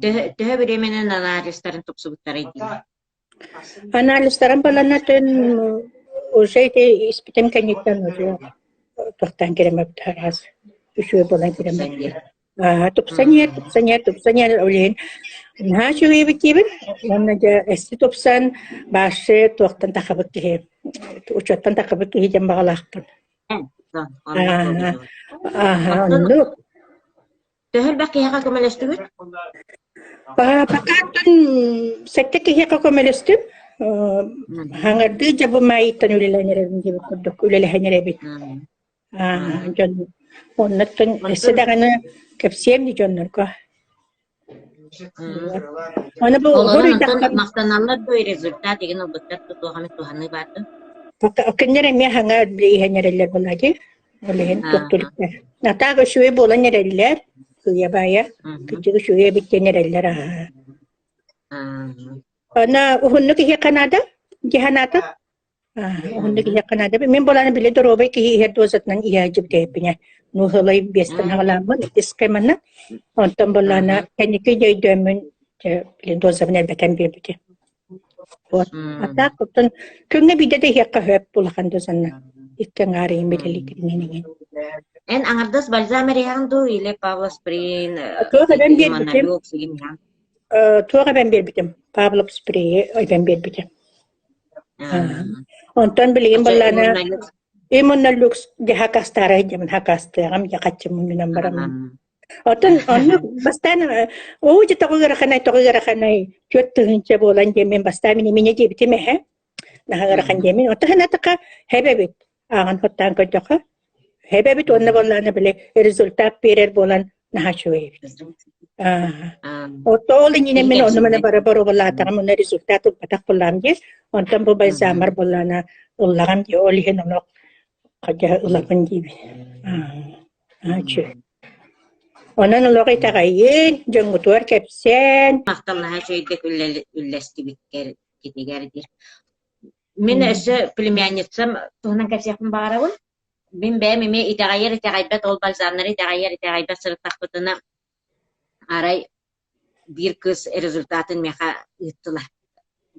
төһө төһө бириэмэнэн анализтарын тупсубуттарай дии? Анализтарын баланатын уже ити испитим кэнниттэн уже тохтоон киирэммэт араас үчүгэй буолан Тупсан киирэммэт. диэн. Аа, тупсан иһэр, тупсан иһэр, тупсан иһэр, ол иһин наһаа үчүгэй эбит диибин. Уонна дьэ эсси тупсан, башы туохтан тахабыт киһи, учуоттан тахабыт киһи диэн баҕалаахпын. Оннук Аа, буолбут. ааха, Оттон оннук. Төһө элбэх киһиэхэ көмөлөстүгүт? Паапакааттан сэттэ киһиэхэ көмөлөстүм. Хаҥардыы дьэ бу маайыттан үлэлээн эрэбин диэбит курдук үлэлэһэн эрэбит. Дьон оннуттан өссө даҕаны кэпсиэм дии дьоннорго. Аны бу Олорон онтон махтаналлар дуо результат игин ылбыттар туох эмит туһаныы баар дуо? Кинилэр эмиэ хаҥа иһэн эрэллэр буолаа дии. Ол иһин туохтулуктар. Атаак үчүгэй буолан эрэллэр. Сыыйа-баайа. Кырдьык үчүгэй эбит диэн эрэллэр аһаа. Ана уһуннук иһиэххэ наада? Дии санаатым. Уһуннук иһиэххэ наада. Мин буолааны били доруобай киһи иһэр дозатынан иһээдьибит эбиппинэ. Нуһалай биэстэн хаҕалааммын иккискэ манна. Онтон буоллаана кэнники дьэ өйдөөммүн дьэ били дозабын элбэтэн биэрбитим. Вот. А так оттон күҥҥэ биирдэ да иһиэххэ сөп улахан дозанна. Икки аҥаар иһин билэлиитинэн иҥин. Эн аҥардас бальзам эриһэҕин дуу или Павлосприн, Туох эбэн биэрбитим? Иммунолюкс игин иһэҕин? Туох эбэн биэрбитим? Павлов спрейи эбэн биэрбитим. Онтон билигин баллаана Иммунолюкс дьэ хакастаара дьэмин хакастыаҕым дьэ хаччыммын минэн бараммын. Оттон оннук бастаан оо дьэ тоҕо ыараханай, тоҕо ыараханай 4000 буолан диэммин бастаан мин иминэ диэбитим эһэ. Наһаа ыарахан диэмин. Оттон санаатахха хэбэбит. Ааҕан хоттаан көрдөххө хэбэбит уонна буоллаҕына били результат биэрэр буолан наһаа үчүгэй эбит. Отто ол иннинэ мин ону маны бара боруобалаатаҕым уонна результат ылбатах буоллаҕым дии. Онтон бу бальзаммар буоллаҕына ыллаҕым дии. Ол иһин ону хотя ылабын диибин. Үчүгэй. Онон олох итэҕэйин, дьоҥҥутугар кэпсээн. Махталлаһа үчүгэйдик үллэстибиккэр китигэр диир. Мин өссө племянницам туһунан кэпсиэхпин баҕарабын. Мин бэйэм эмиэ итэҕэйэр итэҕэйбэт ол бальзамнары итэҕэйэр итэҕэйбэт сырыттахпытына арай биир кыыс результатын миэхэ ыыттылар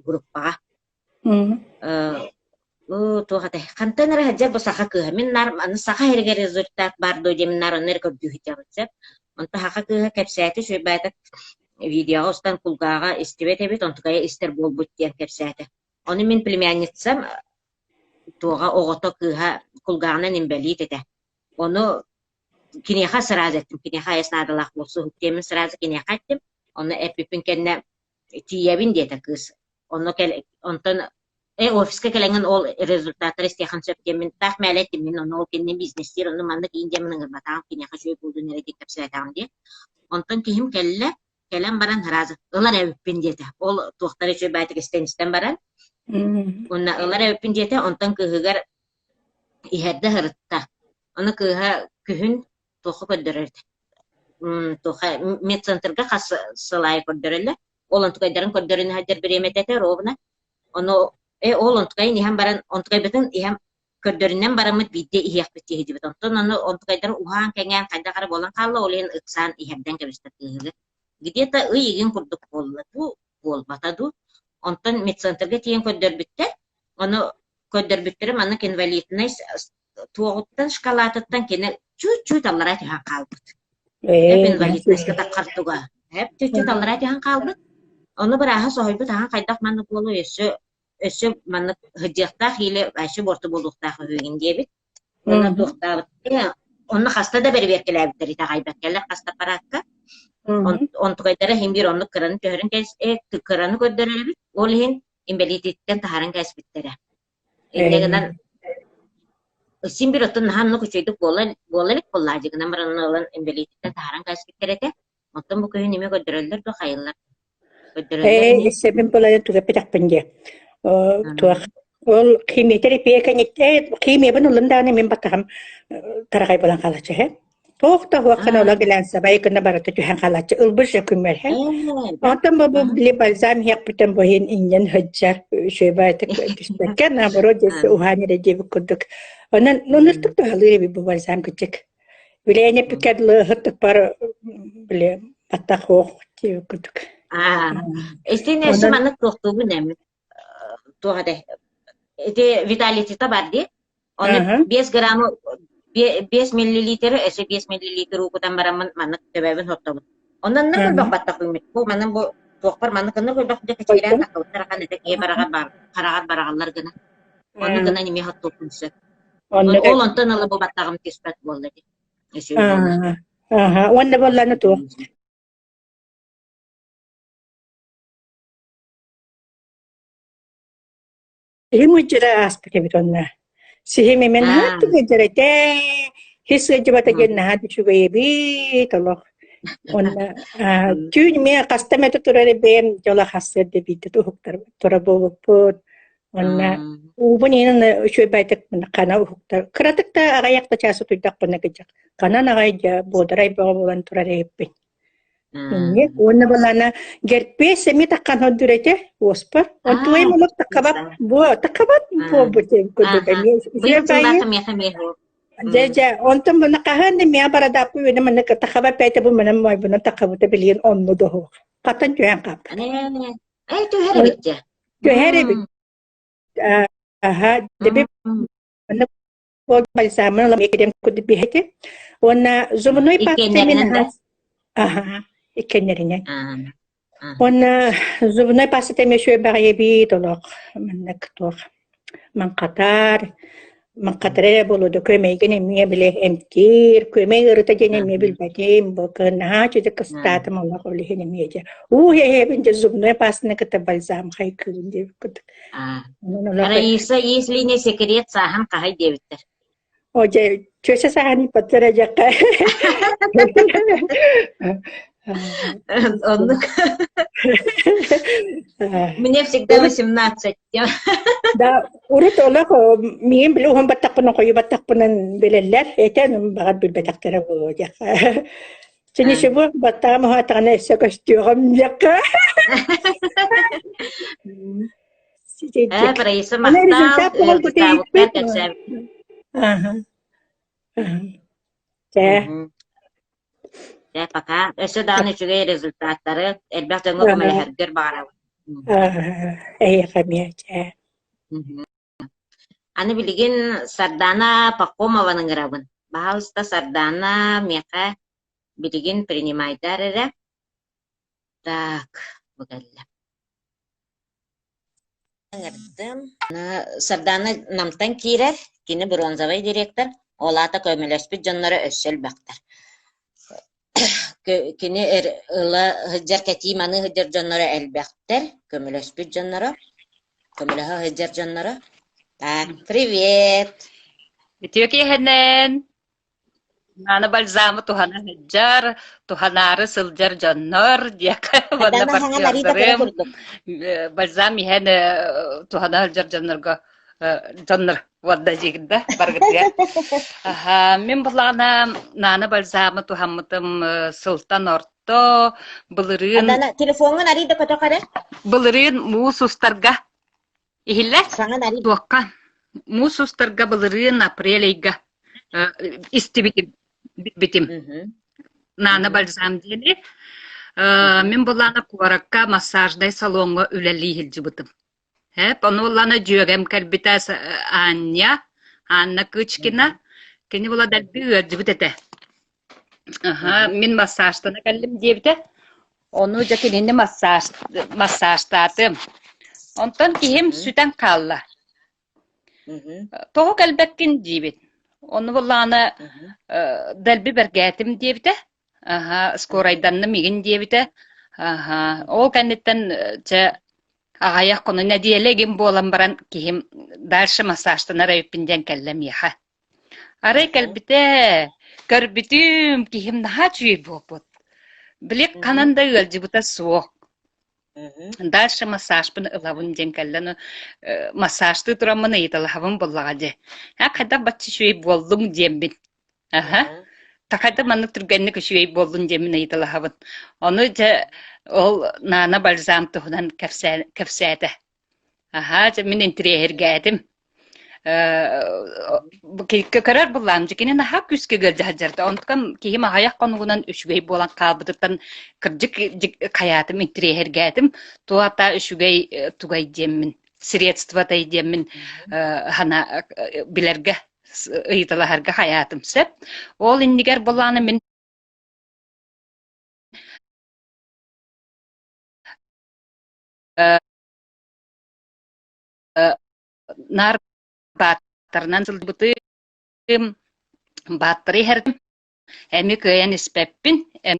группаҕа. Туох этэй, хантан эрэ сылдьар бу саха кыыһа. Мин наар аны саха иһэригэр результат баар дуо диэн наар онно эрэ көрдүү сылдьабын сөп. Онтон саха кыыһа кэпсээтэ, үчүгэйбээтэ видеоҕа устан кулгааҕа истибэт эбит, онтукайа истэр буолбут диэн кэпсээтэ. Ону мин племянницам туоҕа оҕото кыыһа кулгааҕынан инбэлиит этэ. Ону киниэхэ сразу эттим, киниэхэ айас наадалаах буолсуһук диэммин сразу киниэхэ эттим. Ону эппиппин кэннэ тиийэбин диэтэ кыыс. Онно кэл онтон э офиска кэлэҥҥин ол результаттары истиэххин сөп диэммин таах мээлэ эттим мин ону ол кинини бизнестиир онну маннык иин диэммин ыҥырбатаҕым киниэхэ үчүгэй буолдун эрэ диэн кэпсээтэҕим диэн. Онтон киһим кэллэ, кэлэн баран сразу ылар эбиппин диэтэ. Ол туохтара үчүгэй баайтык истэн истэн баран уонна ылар эбиппин диэтэ, онтон кыыһыгар иһэрдэ сырытта. Ону кыыһа күһүн туохха көрдөрөр этэ туохха медцентрга хас сыл аайы көрдөрөллөр. Ол онтукайдарын көрдөрөн иһэрдэр бириэмэтэ этэ ровно. Ону э ол онтукайын иһэн баран онтукайбытын иһэн көрдөрүнэн бараммыт биирдэ иһиэхпит диэбит. Онтон ону онтукайдара уһаан-кэҥээн хайдах эрэ буолан хаалла, ол иһин ыксаан иһэрдэн кэбистэ кыыһыгы. Где-то ый игин курдук буолла дуу, буолбата дуу. Онтон медцентрга тиийэн көрдөрбүттэр. Ону көрдөрбүттэрэ маннык инвалиднай туоҕуттан шоколадыттан кини чуть-чуть аллараа түһэн хаалбыт. Эп инвалидностька таххар туга. Эп чуть-чуть аллараа түһэн хаалбыт. Ону бырааһа соһуйбут, аһан хайдах маннык буолуой өссө өссө маннык сылдьыахтаах или өссө буорту буолуохтаах үһүгүн диэбит. Уонна туохтаабыт. Онно хаста да бэрэбиэркэлээбиттэр итэҕэйбэккэлэр хаста аппараакка. Онтукайдара иһин биир оннук кыраны түһэрин кыраны көрдөрөр эбит. Ол иһин инбэлиититтэн таһааран кээспиттэрэ. Инньэ гынан син биир оттон наһаа оннук үчүгэйдик буола буола илик буоллаҕа дии гынан баран ылан инбэлиититтэн таһааран кээспиттэр этэ. Оттон бу күһүн эмиэ көрдөрөллөр дуо хайыллар? Көрдөрөллөр Ээ, ини. эссэбин былайан түгэппэтэхпин диэ. Туох ол химиотерапия кэнниттэн химиябын ыллым даҕаны мин баттаҕым тараҕай буолан хаалаччы һэ. Туох да суох гына ола глянцевай гына барыта түһэн хаалааччы ылбыт же күммэр һэ. Онтон бу били бальзам иһиэхпитин бу иһин инньэн сылдьар үчүгэй түспэккэ наоборот дьэ уһаан эрэ диэбит курдук. Онон оннук туһалыыр эбит бу бальзам кычык. Билээн эппиккэ дылы ыһыттыкпар били баттах суох диэбит курдук. Аа, истин өссө Онон маннык туохтуубун эм туох этэ ити виталитита бар дии. Ону аха 5 граммы 5 миллилитры өссө 5 миллилитр уу кутан бараммын маннык төбөбүн соттобун. Онон ныр аха көрбөх баттах үүммүт. Бу манан бу туохпар маннык ыныр көрбөх дьэ кэчигирээн Хойдум. таххыбыттар ахан этэ киһи бараҕар бар хараҕар бараҕаллар гына. Оннук гынан эмиэ хоттуохпун сөп. Оннук Ол онтон ыла бу баттаҕым түспэт буолла дии. Үчүгэй буолла. Аа, аха уонна буоллааны туох Иһим ыдьыра ааспыт эбит онно. Сиһим эмэ наһаа Аа. тыгыдьар этэ. Хис ыалдьыбата диэн наһаа да үчүгэй эбит олох. Уонна аа, түүн эмиэ хаста эмэтэ турар эбээм дьоло хассыар да биирдэ уһуктар тура буолбуппут. Уонна уубун иһин үчүгэй байтык хана уһуктар. Кыратык да аҕыйах да чаас утуйдахпына кыдьык. Ханан аҕай дьэ буодарай бөҕө буолан турар эбиппин. Инник уонна балана герпес эмиэ таххан хордур этэ уоспар. Онтуойум олох таккабат буо таккабат буолбут курдук эмиэ Быйыл үчүгэй баайы сыллаахха миэхэ эмиэ дьэ дьэ онтон муна хаһан да миэ барадааппы үөнэ маннык таккабат бэйэтэ бу манан моойбунан таккабыта билигин онну доһуох. Хатан түһэн хаалбыт. Ээ түһэр эбит дьэ. Түһэр эбит. Аха деби маннык Ол бальзамын ылам экидем курдук биһэти. Уонна зубной паста Иккиэннэринэн да? Аха, иккиэннэринэн. Аа. Уонна зубной паста эмиэ үчүгэй олох маннык туох маҥхатар, маҥхатар эрэ буолуо да күөмэйгин эмиэ били эмтиир, күөмэй ыарыыта диэн эмиэ билбэтим, бу наһаа үчүгэй кыстаатым олох ол иһин эмиэ дьэ уу эһэбин дьэ зубной пастаны кытта бальзам хайкыын диэбит курдук. Аа. Онон олох Раиса, если не секрет, сааһын хаһай диэбиттэр. О дьэ, чүөсэ сааһын ыыппаттар эдьэххэ. Оннук. Мне всегда Урут 18. да, урут олох миигин били уһун баттахпынан хойуу баттахпынан билэллэр, этэн баҕар билбэтэхтэрэ буолуо диэххэ. Чинишибу баттаҕым уһаатаҕына өссө көстүөҕүм диэххэ. Ээ, Ситинник. Раиса Аны махтал, результат буолбут ыалдьыттаабыккар иһиппит. кэпсээбиккэр. Аха. Аха. Чэ. Дьэ, пока. Өссө даҕаны үчүгэй результаттары, элбэх дьоҥҥо Аха. көмөлөһөргөр баҕарабын. Аха. Эһиэхэ эмиэ чэ. Аны билигин Сардаана Пахомованы ыҥырабын. Баһаалыста, Сардаана миэхэ билигин принимайдар эрэ. Так, бу кэллэ. Ыҥырдым. Сардаана Намтан киирэр, кини бронзовай директор, ол аата көмөлөспүт дьонноро өссө элбэхтэр. Кини ыла сылдьар, кэтии маныы сылдьар дьонноро элбэхтэр, көмөлөспүт дьонноро, көмөлөһө сылдьар дьонноро. Так, привет! Үтүө киэһэнэн! Аны бальзамы туһана сылдьар, туһанаары сылдьар дьоннор диэххэ уонна Сардаана хаҥан арыыта кыра партнердарым курдук. бальзам иһэн туһана сылдьар дьоннорго дьоннор уонна диигин да барыгытыгар. Аха, мин буллаҕына наана бальзамы туһаммытым сылтан орто, былырыын Сардаана, телефоҥҥун арыйда көтөх эрэ. былырыын муус устарга Иһиллэр? Саҥан арый. Туохха? Муус устарга былырыын апрель ыйга истибитим, билбитим. Наана бальзам диэни. Мин булаана куоракка массажнай салоҥҥа үлэлии сылдьыбытым. Эп, ону улаана дьүөгэм кэлбитэ Аня, Анна Кычкина. Кини була дэлби ыалдьыбыт этэ. Аха, мин массажтана кэллим диэбитэ. Ону дьэ кинини массаж, массажтаатым. Онтон киһим сүтэн хаалла. Тоҕо кэлбэккин диибин. Ону буллаҕына дэлби бэргээтим диэбитэ. Аһа, скорайданным игин диэбитэ. Аһа, ол кэнниттэн чэ аҕыйах хоно нэдиэлэ игин буолан баран киһим дальше массажтанар эбиппин диэн кэллэ миэхэ. Арай кэлбитэ, көрбүтүм, киһим наһаа үчүгэй буолбут. Били ханан да ыалдьыбыта суох. Дальше массажпын ылабын диэн кэллэ, ну, массажтыы тураммын ыйыталаһабын буоллаҕа дии. Һэ, хайдах бачча үчүгэй буоллуҥ диэммин. Аһа. Хайдах маннык түргэнник үчүгэй буоллун диэммин ыйыталаһабын. Ону дьэ ол Наана бальзам туһунан кэпсээтэ. Аһаа, дьэ мин интириэһиргээтим. Көрөр буллаам дьэ кини наһаа күүскэ ыалдьа сылдьарда. Онтукам киһим аҕыйах хонугунан үчүгэй буолан хаалбытыттан кырдьык хайаатым интириэһиргээтим. Туата үчүгэй тугай диэммин, средствотай диэммин хана билэргэ ыйыталаһарга хайаатым сөп. Ол иннигэр булааны мин наар бааттарынан сылдьыбытым, бааттары иһэрдим, эми кыайан испэппин, эмиэ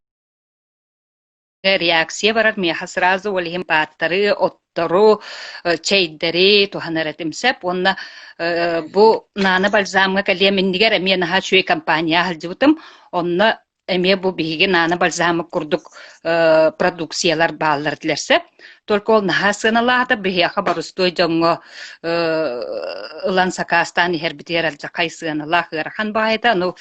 реакция барар, миэхэ сразу ол иһин бааттары, оттору, чэйдэри туһанар этим сөп уонна бу Наана бальзамҥа кэлиэм иннигэр эмиэ наһаа үчүгэй компания сылдьыбытым, онно эмиэ бу биһиги Наана бальзамы курдук продукциялар бааллар этилэр сөп. Только ол наһаа сыаналаата, биһиэхэ борустуой дьоҥҥо ылан сакаастаан иһэрбитигэр алдьархай сыаналаах ыарахан баайыта. Ну,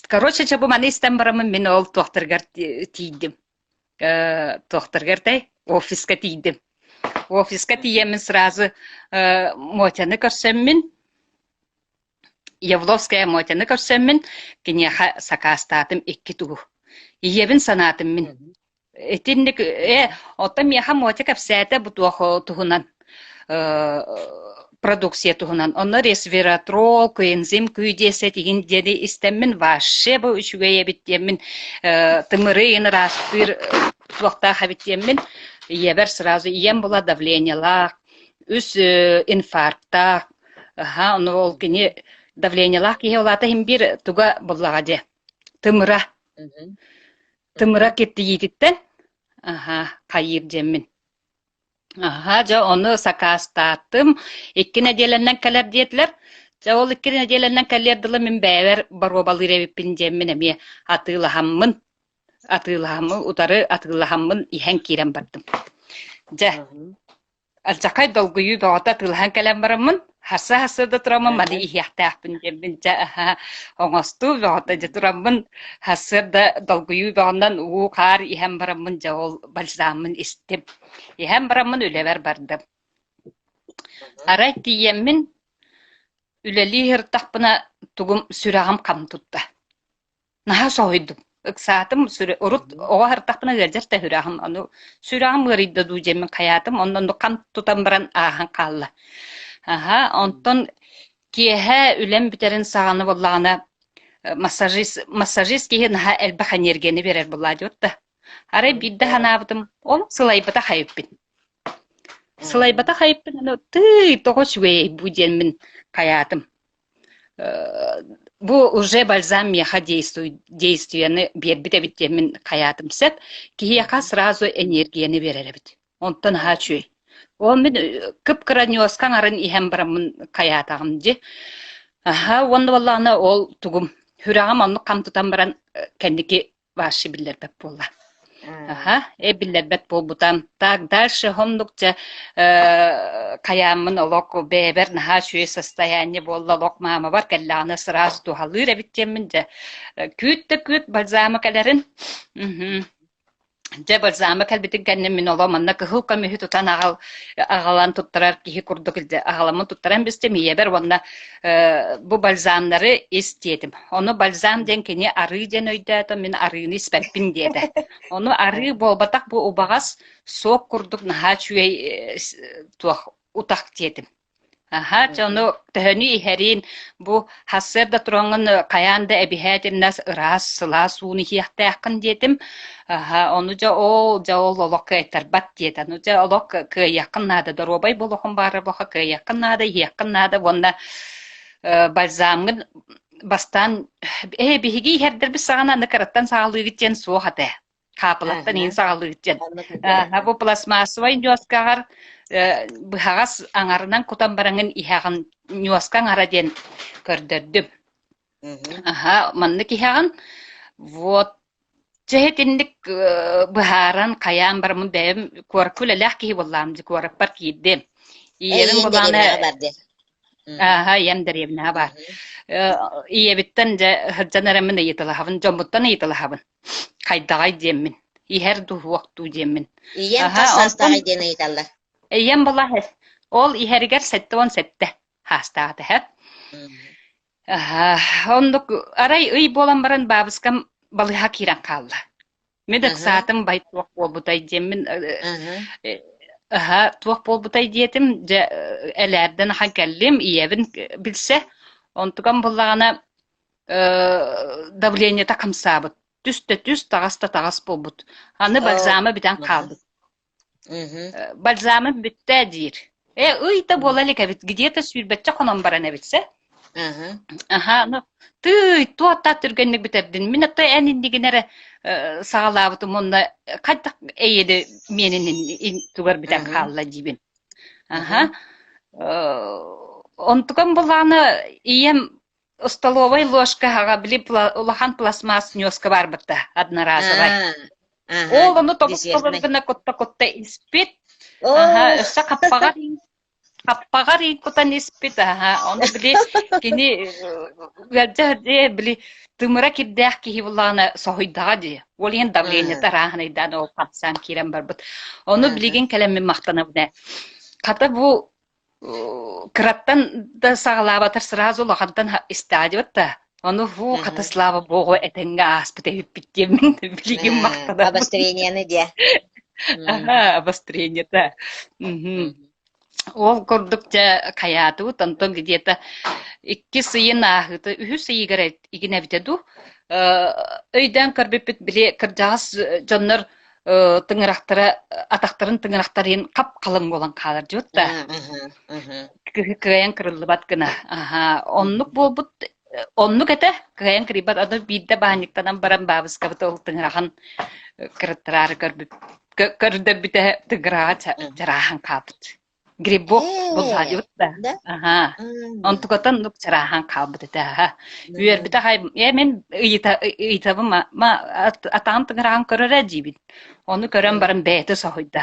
короче, чэ бу маны истэн бараммын мин ол туохтарыгар тиийдим. Туохтарыгар тэй? Офиска тиийдим. Офиска тиийэммин сразу Мотяны көрсөммүн Явловская Мотяны көрсөммүн, киниэхэ сакаастаатым икки тугу. Ийэбин санаатым мин. Итинник оттон миэхэ Мотя кэпсээтэ бу туох туһунан продукция туһунан. Онно ресвератрол, коэнзим күйдиэсэ тигин диэни истэммин вообще бу үчүгэй эбит диэммин тымыры ыйын ыраастыыр туохтаах эбит диэммин ийэбэр сразу ийэм була давлениелаах, үс инфарктаах, Аһаа, ону ол кини давлениелаах киһи ол аата иһин биир туга буллаҕа дии, тымыра. Тымыра киртийиититтэн аһаа, хайыыр диэммин. Аһаа, дьэ ону сакаастаатым. Икки нэдиэлэннэн кэлэр диэтилэр. Дьэ ол икки нэдиэлэннэн кэлиэр дылы мин бэйэбэр боруобалыыр эбиппин диэммин эмиэ атыылаһаммын, атыылаһаммын, утары атыылаһаммын иһэн киирэн бардым. Дьэ, Алдьархай долгуйуу бөҕөтө атыылаһан кэлэн бараммын, харса-харса да тураммын маны иһиэхтээхпин диэммин дьэ аһаа оҥостуу бөҕөтө дьэ тураммын сарсыарда долгуйуу бөҕөнөн уу-хаар иһэн бараммын дьэ ол бальзаммын истим. Иһэн бараммын үлэбэр бардым. Арай тиийэммин үлэлии сырыттахпына тугум сүрэҕим хам тутта. Наһаа соһуйдум. Ыксаатым, урут оҕо аһартахпына ыалдьар да сүрэҕим, ону сүрэҕим ыарыйда дуу диэммин хайаатым, онно оннук хам тутан баран ааһан хаалла. Аһа, онтон киэһэ үлэм бүтэрин саҕана буоллаҕына массажист, массажист киһи наһаа элбэх энергияны биэрэр буоллаа диэбит да. Арай биирдэ санаабытым, ол сылайбатах эбиппин. Сылайбатах эбиппин, аны тыый, тоҕо үчүгэйэй бу диэммин хайаатым. Бу уже бальзам миэхэ действиены биэрбит эбит диэммин хайаатым сөп. Киһиэхэ сразу энергияны биэрэр эбит. Онтон наһаа үчүгэй. Ол мин кып-кыра ньуоска аҥарын иһэн бараммын хайаатаҕым дии. Аһа, уонна буоллаҕына ол тугум сүрэҕим оннук хам тутан баран кэнники вообще биллэрбэт буолла. Аха, биллэрбэт буолбута. Так, дальше оннук дьэ хайааммын олох бэйэбэр наһаа үчүгэй состояние буолла олох маамабар кэллэҕинэ сразу туһалыыр эбит диэммин дьэ күүт да күүт бальзама кэлэрин. Мгм. Дьэ бальзама кэлбитин кэннэ мин олох манна кыһыл көмүһү тутан аҕал аҕалан туттарар киһи курдук илдьэ аҕаламмын туттаран бистим ийэбэр уонна бу бальзамнары ис диэтим. Ону бальзам диэн кини арыы диэн өйдөөтө, мин арыыны испэппин диэтэ. Ону арыы буолбатах бу убаҕас суок курдук наһаа үчүгэй туох утах диэтим. Аһа, дьэ ону төһөнү иһэриин бу сарсыарда тураҥҥын хайаан да эбиһээтиннэс ыраас, сылаас ууну иһиэхтээххин диэтим. Аһа, ону дьэ ол дьэ ол олох кыайтарбат диэтэ. Ну дьэ олох кыайыаххын наада, доруобай буолуоххун баҕарар буоллахха кыайыаххын наада, иһиэххин наада уонна бальзамҥын. Бастаан ээ биһиги иһэрдэрбит саҕана аны кыраттан саҕалыыгыт диэн суох этэ. Хаапылаттан Аһа, иһин саҕалыыгыт диэн. оннук этэ. Аһа, бу пластмассовай ньуоскаҕар быһаҕас аҥарынан кутан бараҥын иһэҕин ньуоска аҥара диэн көрдөрдүм. Аһа, маннык иһэҕин. Вот Дьэ итинник быһааран, хайаан бараммын бэйэм куоракка үлэлээх киһи буоллаҕым дии, куораппар киирдим. Ийэбин Эйиин булааны дэриэбинэҕэ бар диэн. ааһа ийэм дэриэбинэҕэ баар. Ийэбиттэн дьэ сылдьан эрэммин ыйыталаһабын, дьоммуттан ыйыталаһабын. Хайдаҕай диэммин, иһэр дуу, суох дуу диэммин. Ийэм Аһа, хас онтон саастааҕый диэн ыйыталлар. ийэм буолла ол иһэригэр 77 саастаах этэ. Аһаа, оннук арай ый буолан баран баабыскам балыыһа киирэн хаалла. Мин ыксаатым бай туох буолбутай диэммин аһа туох буолбутай диэтим дьэ элээрдэн ахан кэллим ийэбин билсэ онтукам буллаҕына давлениета хамсаабыт түс да түс таҕас да таҕас буолбут аны бальзама бүтэн хаалбыт Бальзамын бүттэ диир. Э, ый да буола илик эбит, где-то сүүрбэччэ хонон баран эбитсэ. Аха, ну, тыый, туоттаат түргэнник бүтэрдин. Мин ото эн иннигин эрэ саҕалаабытым уонна хайдах эйэди миэнин тугар бүтэн хаалла диибин. Аха. Онтукам булаана ийэм Столовай ложка аҕа били улахан пластмасс ньуоска баарбыта одноразовай. Аа, Ол ону тобус десертнай. гына кутта-кутта испит. Оо, Аха, өссө хаппаҕар хаппаҕар кутан испит. Аха, ону били кини ыалдьа дии били тымыра кирдээх киһи буллаҕына соһуйдаҕа дии. Ол иһин давлениета арааһынайдаан ол хамсаан киирэн барбыт. Ону билигин кэлэммин махтанабын ээ. Хата бу Кыраттан да саҕалаабатар сразу улахантан истаадьыбыт да ону фу хата слава богу этэҥҥэ ааспыт эбиппит диэммин билигин махтанабын. Обострениены диэ. Аха, обострениета. Ол курдук дьэ хайаатыбыт, онтон где-то иккис ыйын ааһыыта, үһүс ыйыгар игин эбитэ дуу, өйдөөн көрбүппүт били кырдьаҕас дьоннор тыҥырахтара атахтарын тыҥырахтарын хап-халыҥ буолан хаалар дьуот да кыайан кырыллыбат гына аха оннук буолбут оннук этэ кыайан кырыйбат аны биирдэ баанньыктанан баран баабыскабыт ол тыҥыраҕын кырыттараары көрбүт көрдөрбүтэ тыҥыраҕа чарааһан хаалбыт Грибок буллаадьыбыт да. Да? Аһаа. Онтукатан нук чарааһан хаалбыт этэ. Аһа. Үөрбүтэ хай э мин ыйыта ыйытабын ма ма атаҕым тыҥыраҕын көрөрө диибин. Ону көрөн баран бэйэтэ соһуйда.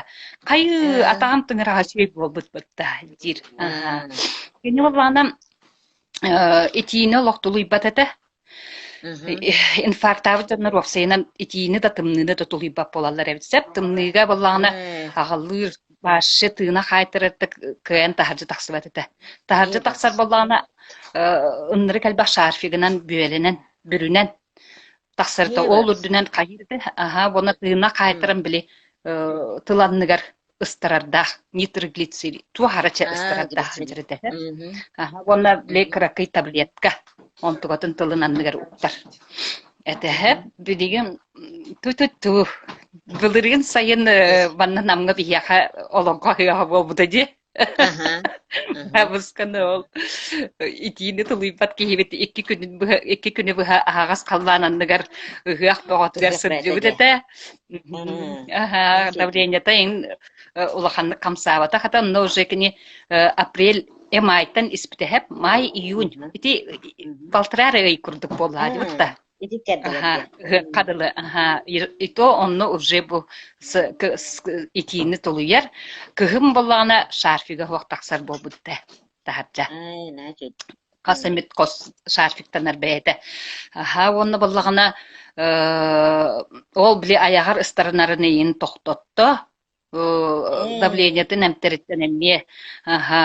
Хайыы атаҕым тыҥыраҕа үчүгэй буолбут бытта диир. Аһаа. Кини буоллаҕына итиини олох тулуйбат этэ. Инфарктаабыт дьоннор уопсайынан итиини да тымныыны да тулуйбат буолаллар эбит сөп. Тымныыга буоллаҕына аҕаллыыр вообще тыына хаайтарарда кыайан таһырдьа тахсыбат этэ. Таһырдьа тахсар буоллаҕына ыннырык элбэх шарфигынан бүөлэнэн, бүрүнэн тахсарта ол үрдүнэн хайыырды аһа уонна тыына хаайтаран били тыл анныгар ыстарардаах нитроглицерин туох арача ыстарардаах сылдьар этэ уонна били кыракый таблетка онтугатын тылын анныгар уктар этэһэ билигин ту-ту-ту былырыын сайын манна Намҥа биһиэхэ олоҥхо ыһыаҕа буолбута дии Абысканы ол итиини тулуйбат киһибит икки күнүн быһа икки күнү быһа аһаҕас халлаан анныгар ыһыах бөҕөтүгэр сылдьыбыт этэ. Аһа, давлениета ин улаханнык хамсаабата хата онно уже кини апрель майтан испитэһэп май июнь ити полтора ый курдук буоллаадыбыт да Ити кэрдилэр Аха, диэн. ыһыахха аха, и то онно уже бу итиини тулуйар. Кыһын буоллаҕына шарфига суох тахсар буолбут этэ таһырдьа. Ай, наачы. Хас эмит хос шарфиктанар бэйэтэ. Аха, уонна буоллаҕына ол били айаҕар ыстарынарын иин тохтотто. Давлениетын эмтэриттэн эмиэ аха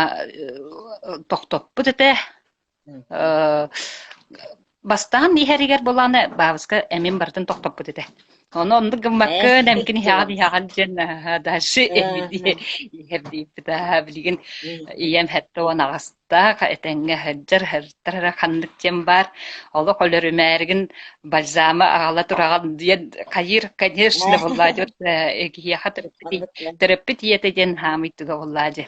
тохтоппут этэ. Бастаан иһэригэр булааны баабыска эмин барытын тохтоппут этэ. Ону оннук гыммаккын эмкин иһэҕин иһэҕин диэн дальше иһэрдииппит билигин ийэм 78-таах этэҥҥэ сылдьар сылдьар эрэ ханнык диэн баар олох өлөрүмээригин бальзамы аҕала тураҕын диэн хайыыр конечно буоллаа дьэ киһиэхэ төрөппүт төрөппүт ийэтэ диэн хаамый туга буоллаа дьэ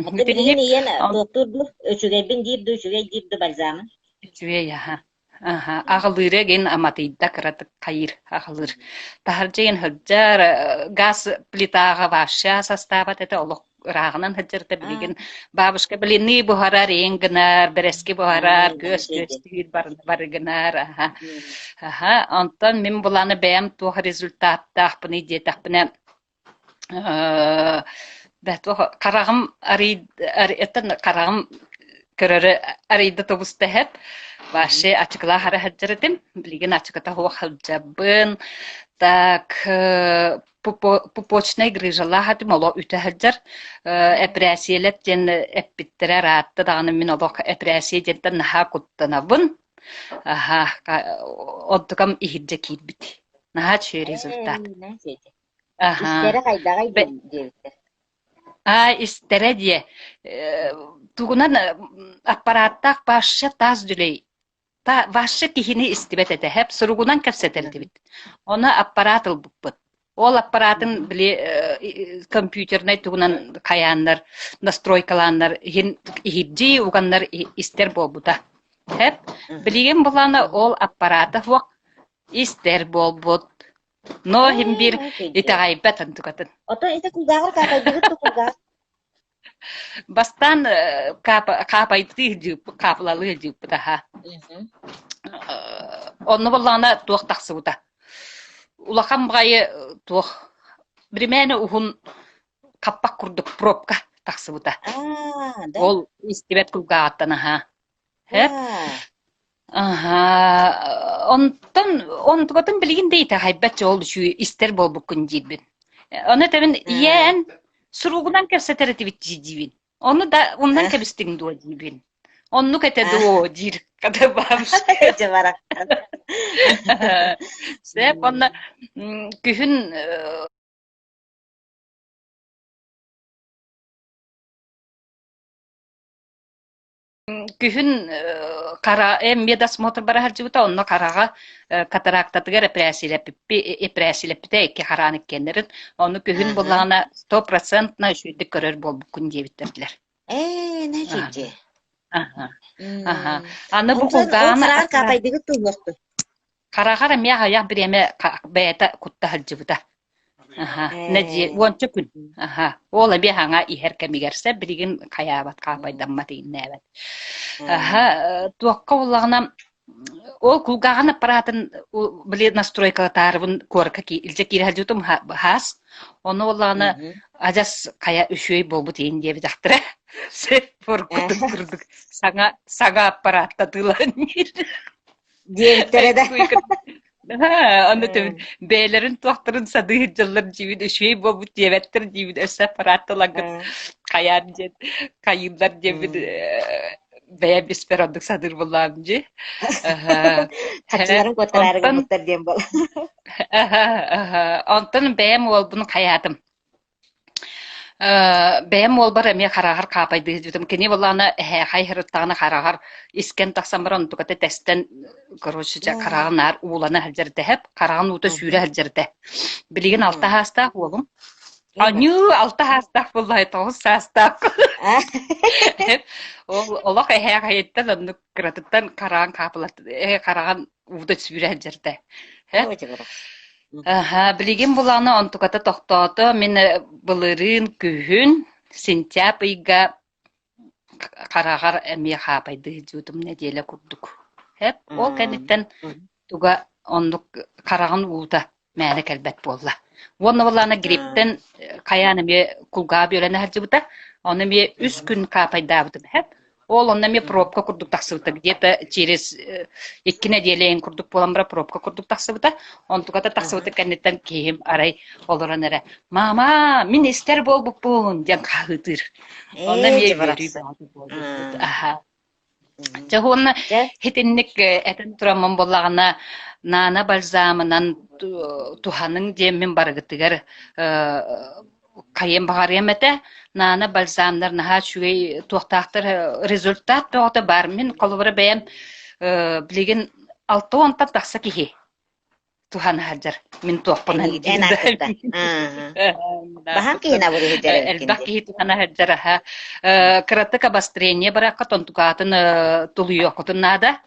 Аты билигин ийэн туохтуур дуу, үчүгэйбин диир дуу, үчүгэй диир дуу бальзамын? Үчүгэй аһа. Аһа, аҕылыыра игин аматыйда кыратык хайыыр аҕылыыр. Таһырдьа игин сылдьар, газ плитаҕа вообще састаабат этэ олох ырааҕынан сылдьарта билигин бабушка блины буһарар, иин гынар, бэрэски буһарар, күөс күөстүүр бары гынар аһа. Аһа, онтон мин буланы бэйэм туох результаттаахпыный диэтэхпинэ Хараҕым арый хараҕым көрөрө арыйда тобуста иһэт. Вообще ачыкылаах эрэ сылдьар этим. Билигин ачыкыта суох сылдьабын. Так пупочнай грыжалаах этим, олох үтэ сылдьар. Эпэрээссийэлэт диэн эппиттэрэ ыраатта даҕаны мин олох эпэрээссийэ диэнтэн наһаа куттанабын. Аһаа, онтукам иһирдьэ киирбит. Наһаа үчүгэй результат. Аһаа. Истэрэ хайдаҕай Бэ диэбиттэр. Аа, истэрэ диэ. Э, тугунан аппарааттаах вообще таас дьүлэй та вообще киһини истибэт этэ. Хэп суругунан кэпсэтэрдибит. Ону аппараат ылбыппыт. Ол аппараатын били компьютернай тугунан хайааннар, настройкалааннар иһин иһирдьии уганнар истэр буолбута. Хэп билигин булаана ол аппараата суох истэр буолбут. Но иһин биир итэҕэйбэт онтукатын. Оттон ити кулгааҕар каапайдыгыт да кулгаах? Бастаан хаапайдыы дьыыппыт, хаапылалыы дьыыппыт аһа. Онно буоллаҕына туох тахсыбыта. Улахан баҕайы туох биримээнэ уһун хаппах курдук пробка тахсыбыта. Ол истибэт кулгааҕыттан аһаа. Һэп. Аһаа, онтон онтукатын билигин да итэҕэйбэт дьол үчүгэй истэр буолбуккун диирбин. Ону этэбин, ийээ эн суругунан кэпсэтэр этибит дии диибин. Ону да умнан кэбистиҥ дуо диибин. Оннук этэ дуо диир хата бабушка. Дьэ барахсан. Сөп, онно күһүн Күһүн хара медосмотр бара сылдьыбыта, онно хараҕа катарактатыгар эпэрээссийэлэппитэ икки хараан иккиэннэрин. Ону күһүн буоллаҕына стопроцентно үчүгэйдик көрөр буолбуккун диэбиттэрдилэр. Ээ, нэһиги. Аха. Аха. Аны бу кулгаана Ол хаапайдыгыт туһуохтун. Хараҕар эмиэ аҕыйах бириэмэ бэйэтэ кутта сылдьыбыта. Аһа, нэдиэ уонча күн. Аһа, ол эмиэ хаҥа иһэр кэмигэр сөп билигин хайаабат, хаапайдаммат иҥнээбэт. Аһа, туохха буоллаҕына ол кулгааҕын аппараатын били настройкалатаарыбын куоракка илдьэ киирэ сылдьыбытым хаас. Ону буоллаҕына адьас хайа үчүгэй буолбут иһин диэбитэхтэрэ. Сөп буркутун курдук саҥа саҥа аппарааттатыылаан Диэбиттэрэ да. Аны бэйэлэрин туохтарын садыы сылдьаллар диибин, үчүгэй буолбут диэбэттэр диибин, өссө аппараат талаҥҥыт хайаан диэн хайыыллар диэбит бэйэм испэр оннук саныыр буоллаҕым дии. Харчыларын куоттараары гыммыттар диэн буол. Онтон бэйэм уолбун хайаатым. Бэйэм уолбар эмиэ хараҕар хаапайдыы сылдьыбытым. Кини буоллаҕына эһээхэй сырыттаҕына хараҕар искэн тахсан баран онтуката тэстэн, короче, дьэ хараҕын наар уулана сылдьар дэһэп, хараҕын уута сүүрэ сылдьар этэ. Билигин алта саастаах уолум. Аньыы, алта саастаах буоллаҕай, тоҕус саастаах. Ол олох эһээхэйиттэн оннук кыратыттан хараҕын хаапылат хараҕын уута сүүрэ сылдьар этэ. Аһа, билигин булаана онтуката тохтоото. Мин былырыын күһүн сентябрь ыйга хараҕар эмиэ хаапайдыы сылдьыбытым нэдиэлэ курдук. Эп ол кэнниттэн туга оннук хараҕын уута мээнэ кэлбэт буолла. Уонна буоллаҕына грипптэн хайаан эмиэ кулгааҕа бүөлэнэ сылдьыбыта. Ону эмиэ үс күн хаапайдаабытым эп. Ол онно эмиэ пробка курдук тахсыбыта. Где-то через 2 нэдиэлэ иһин курдук буолан баран пробка курдук тахсыбыта. Онтуката тахсыбыта кэнниттэн киһим арай олорон эрэ «Мама, мин истэр буолбуппун» диэн хаһыытыыр. Онно эмиэ үөрүү бөҕөтө буолбуппут. Аһа. Дьэ уонна итинник этэн тураммын буоллаҕына, наана бальзамынан туһаныҥ диэммин барыгытыгар хайыам баҕарыам этэ. Наана бальзамнар наһаа үчүгэй туохтаахтар результат бөҕөтө баар. Мин холобура бэйэм билигин алта уонтан тахса киһи туһана сылдьар. Мин туохпунан Эн ааккыттан. Баһаам киһини абырыы сылдьар эбиккин Элбэх дии. киһи туһана сылдьар аһа. Кыратык обострение барахха тонтукаатын тулуйуоххутун наада.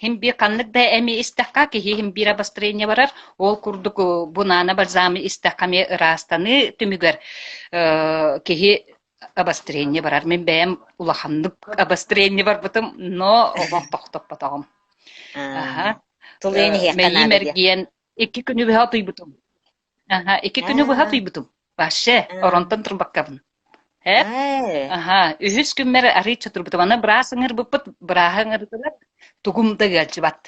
Хим биир ханнык да эми истэххэ киһи хим биир обострение барар. Ол курдук бу наана бальзамы истэххэ эмиэ ыраастаныы түмүгэр киһи обострение барар. Мин бэйэм улаханнык обострение барбытым, но олох тохтоппотоҕум. Аха. Тулуйан иһиэххэ Мэйиим наада диye. эргийэн икки күнү быһа утуйбутум. Аха, икки күнү быһа утуйбутум. Вообще, оронтон турбаккабын. Эп? Аха, үһүс күммэр арыый чотурбутум. Аны быраас ыҥырбыппыт, бырааһы ыҥырдылар, тугум да ыалдьыбат.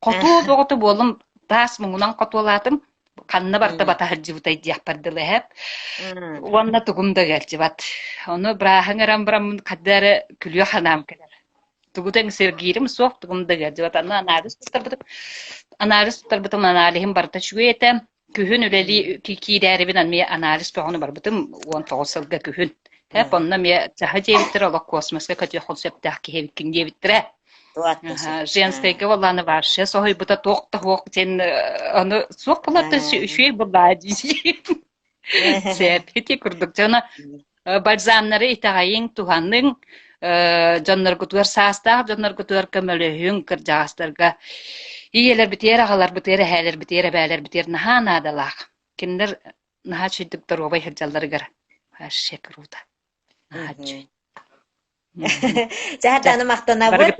Хотуо бөҕөтө буоллум, таас муҥунан хотуолаатым, ханна барда бата сылдьыбытай диэхпэр дылы эһэп. Уонна тугум да ыалдьыбат. Ону бырааһы ыҥыран бараммын ханна эрэ күлүөх санаам кэлэр. Тугу да сэргиирим суох, тугум да ыалдьыбат. Аны анализ туттарбытым, анализ туттарбытым, аналиһым барыта үчүгэй этэ. Күһүн үлэлии киирээрибин эмиэ анализ бөҕөнү барбытым 19 сылга күһүн. Тэп онно эмиэ чаһы диэбиттэрэ олох космоска көтүөххүн сөптөөх киһи эбиккин диэбиттэрэ. Женскайга буоллааны вообще соһуйбута туох да суох диэн ону суох буолар да үчүгэй буоллаа дии. Сөп ити курдук дьоно бальзамнары итэҕэйиҥ, туһаныҥ, дьонноргутугар саастаах дьонноргутугар көмөлөһүҥ, кырдьаҕастарга ийэлэрбитигэр, аҕаларбытыгар, эһээлэрбитигэр, эбээлэрбитигэр наһаа наадалаах. Кинилэр наһаа үчүгдүк доруобай сылдьалларыгар вообще круто. Наһаа үчүгэй. Чэ, махтанабыт.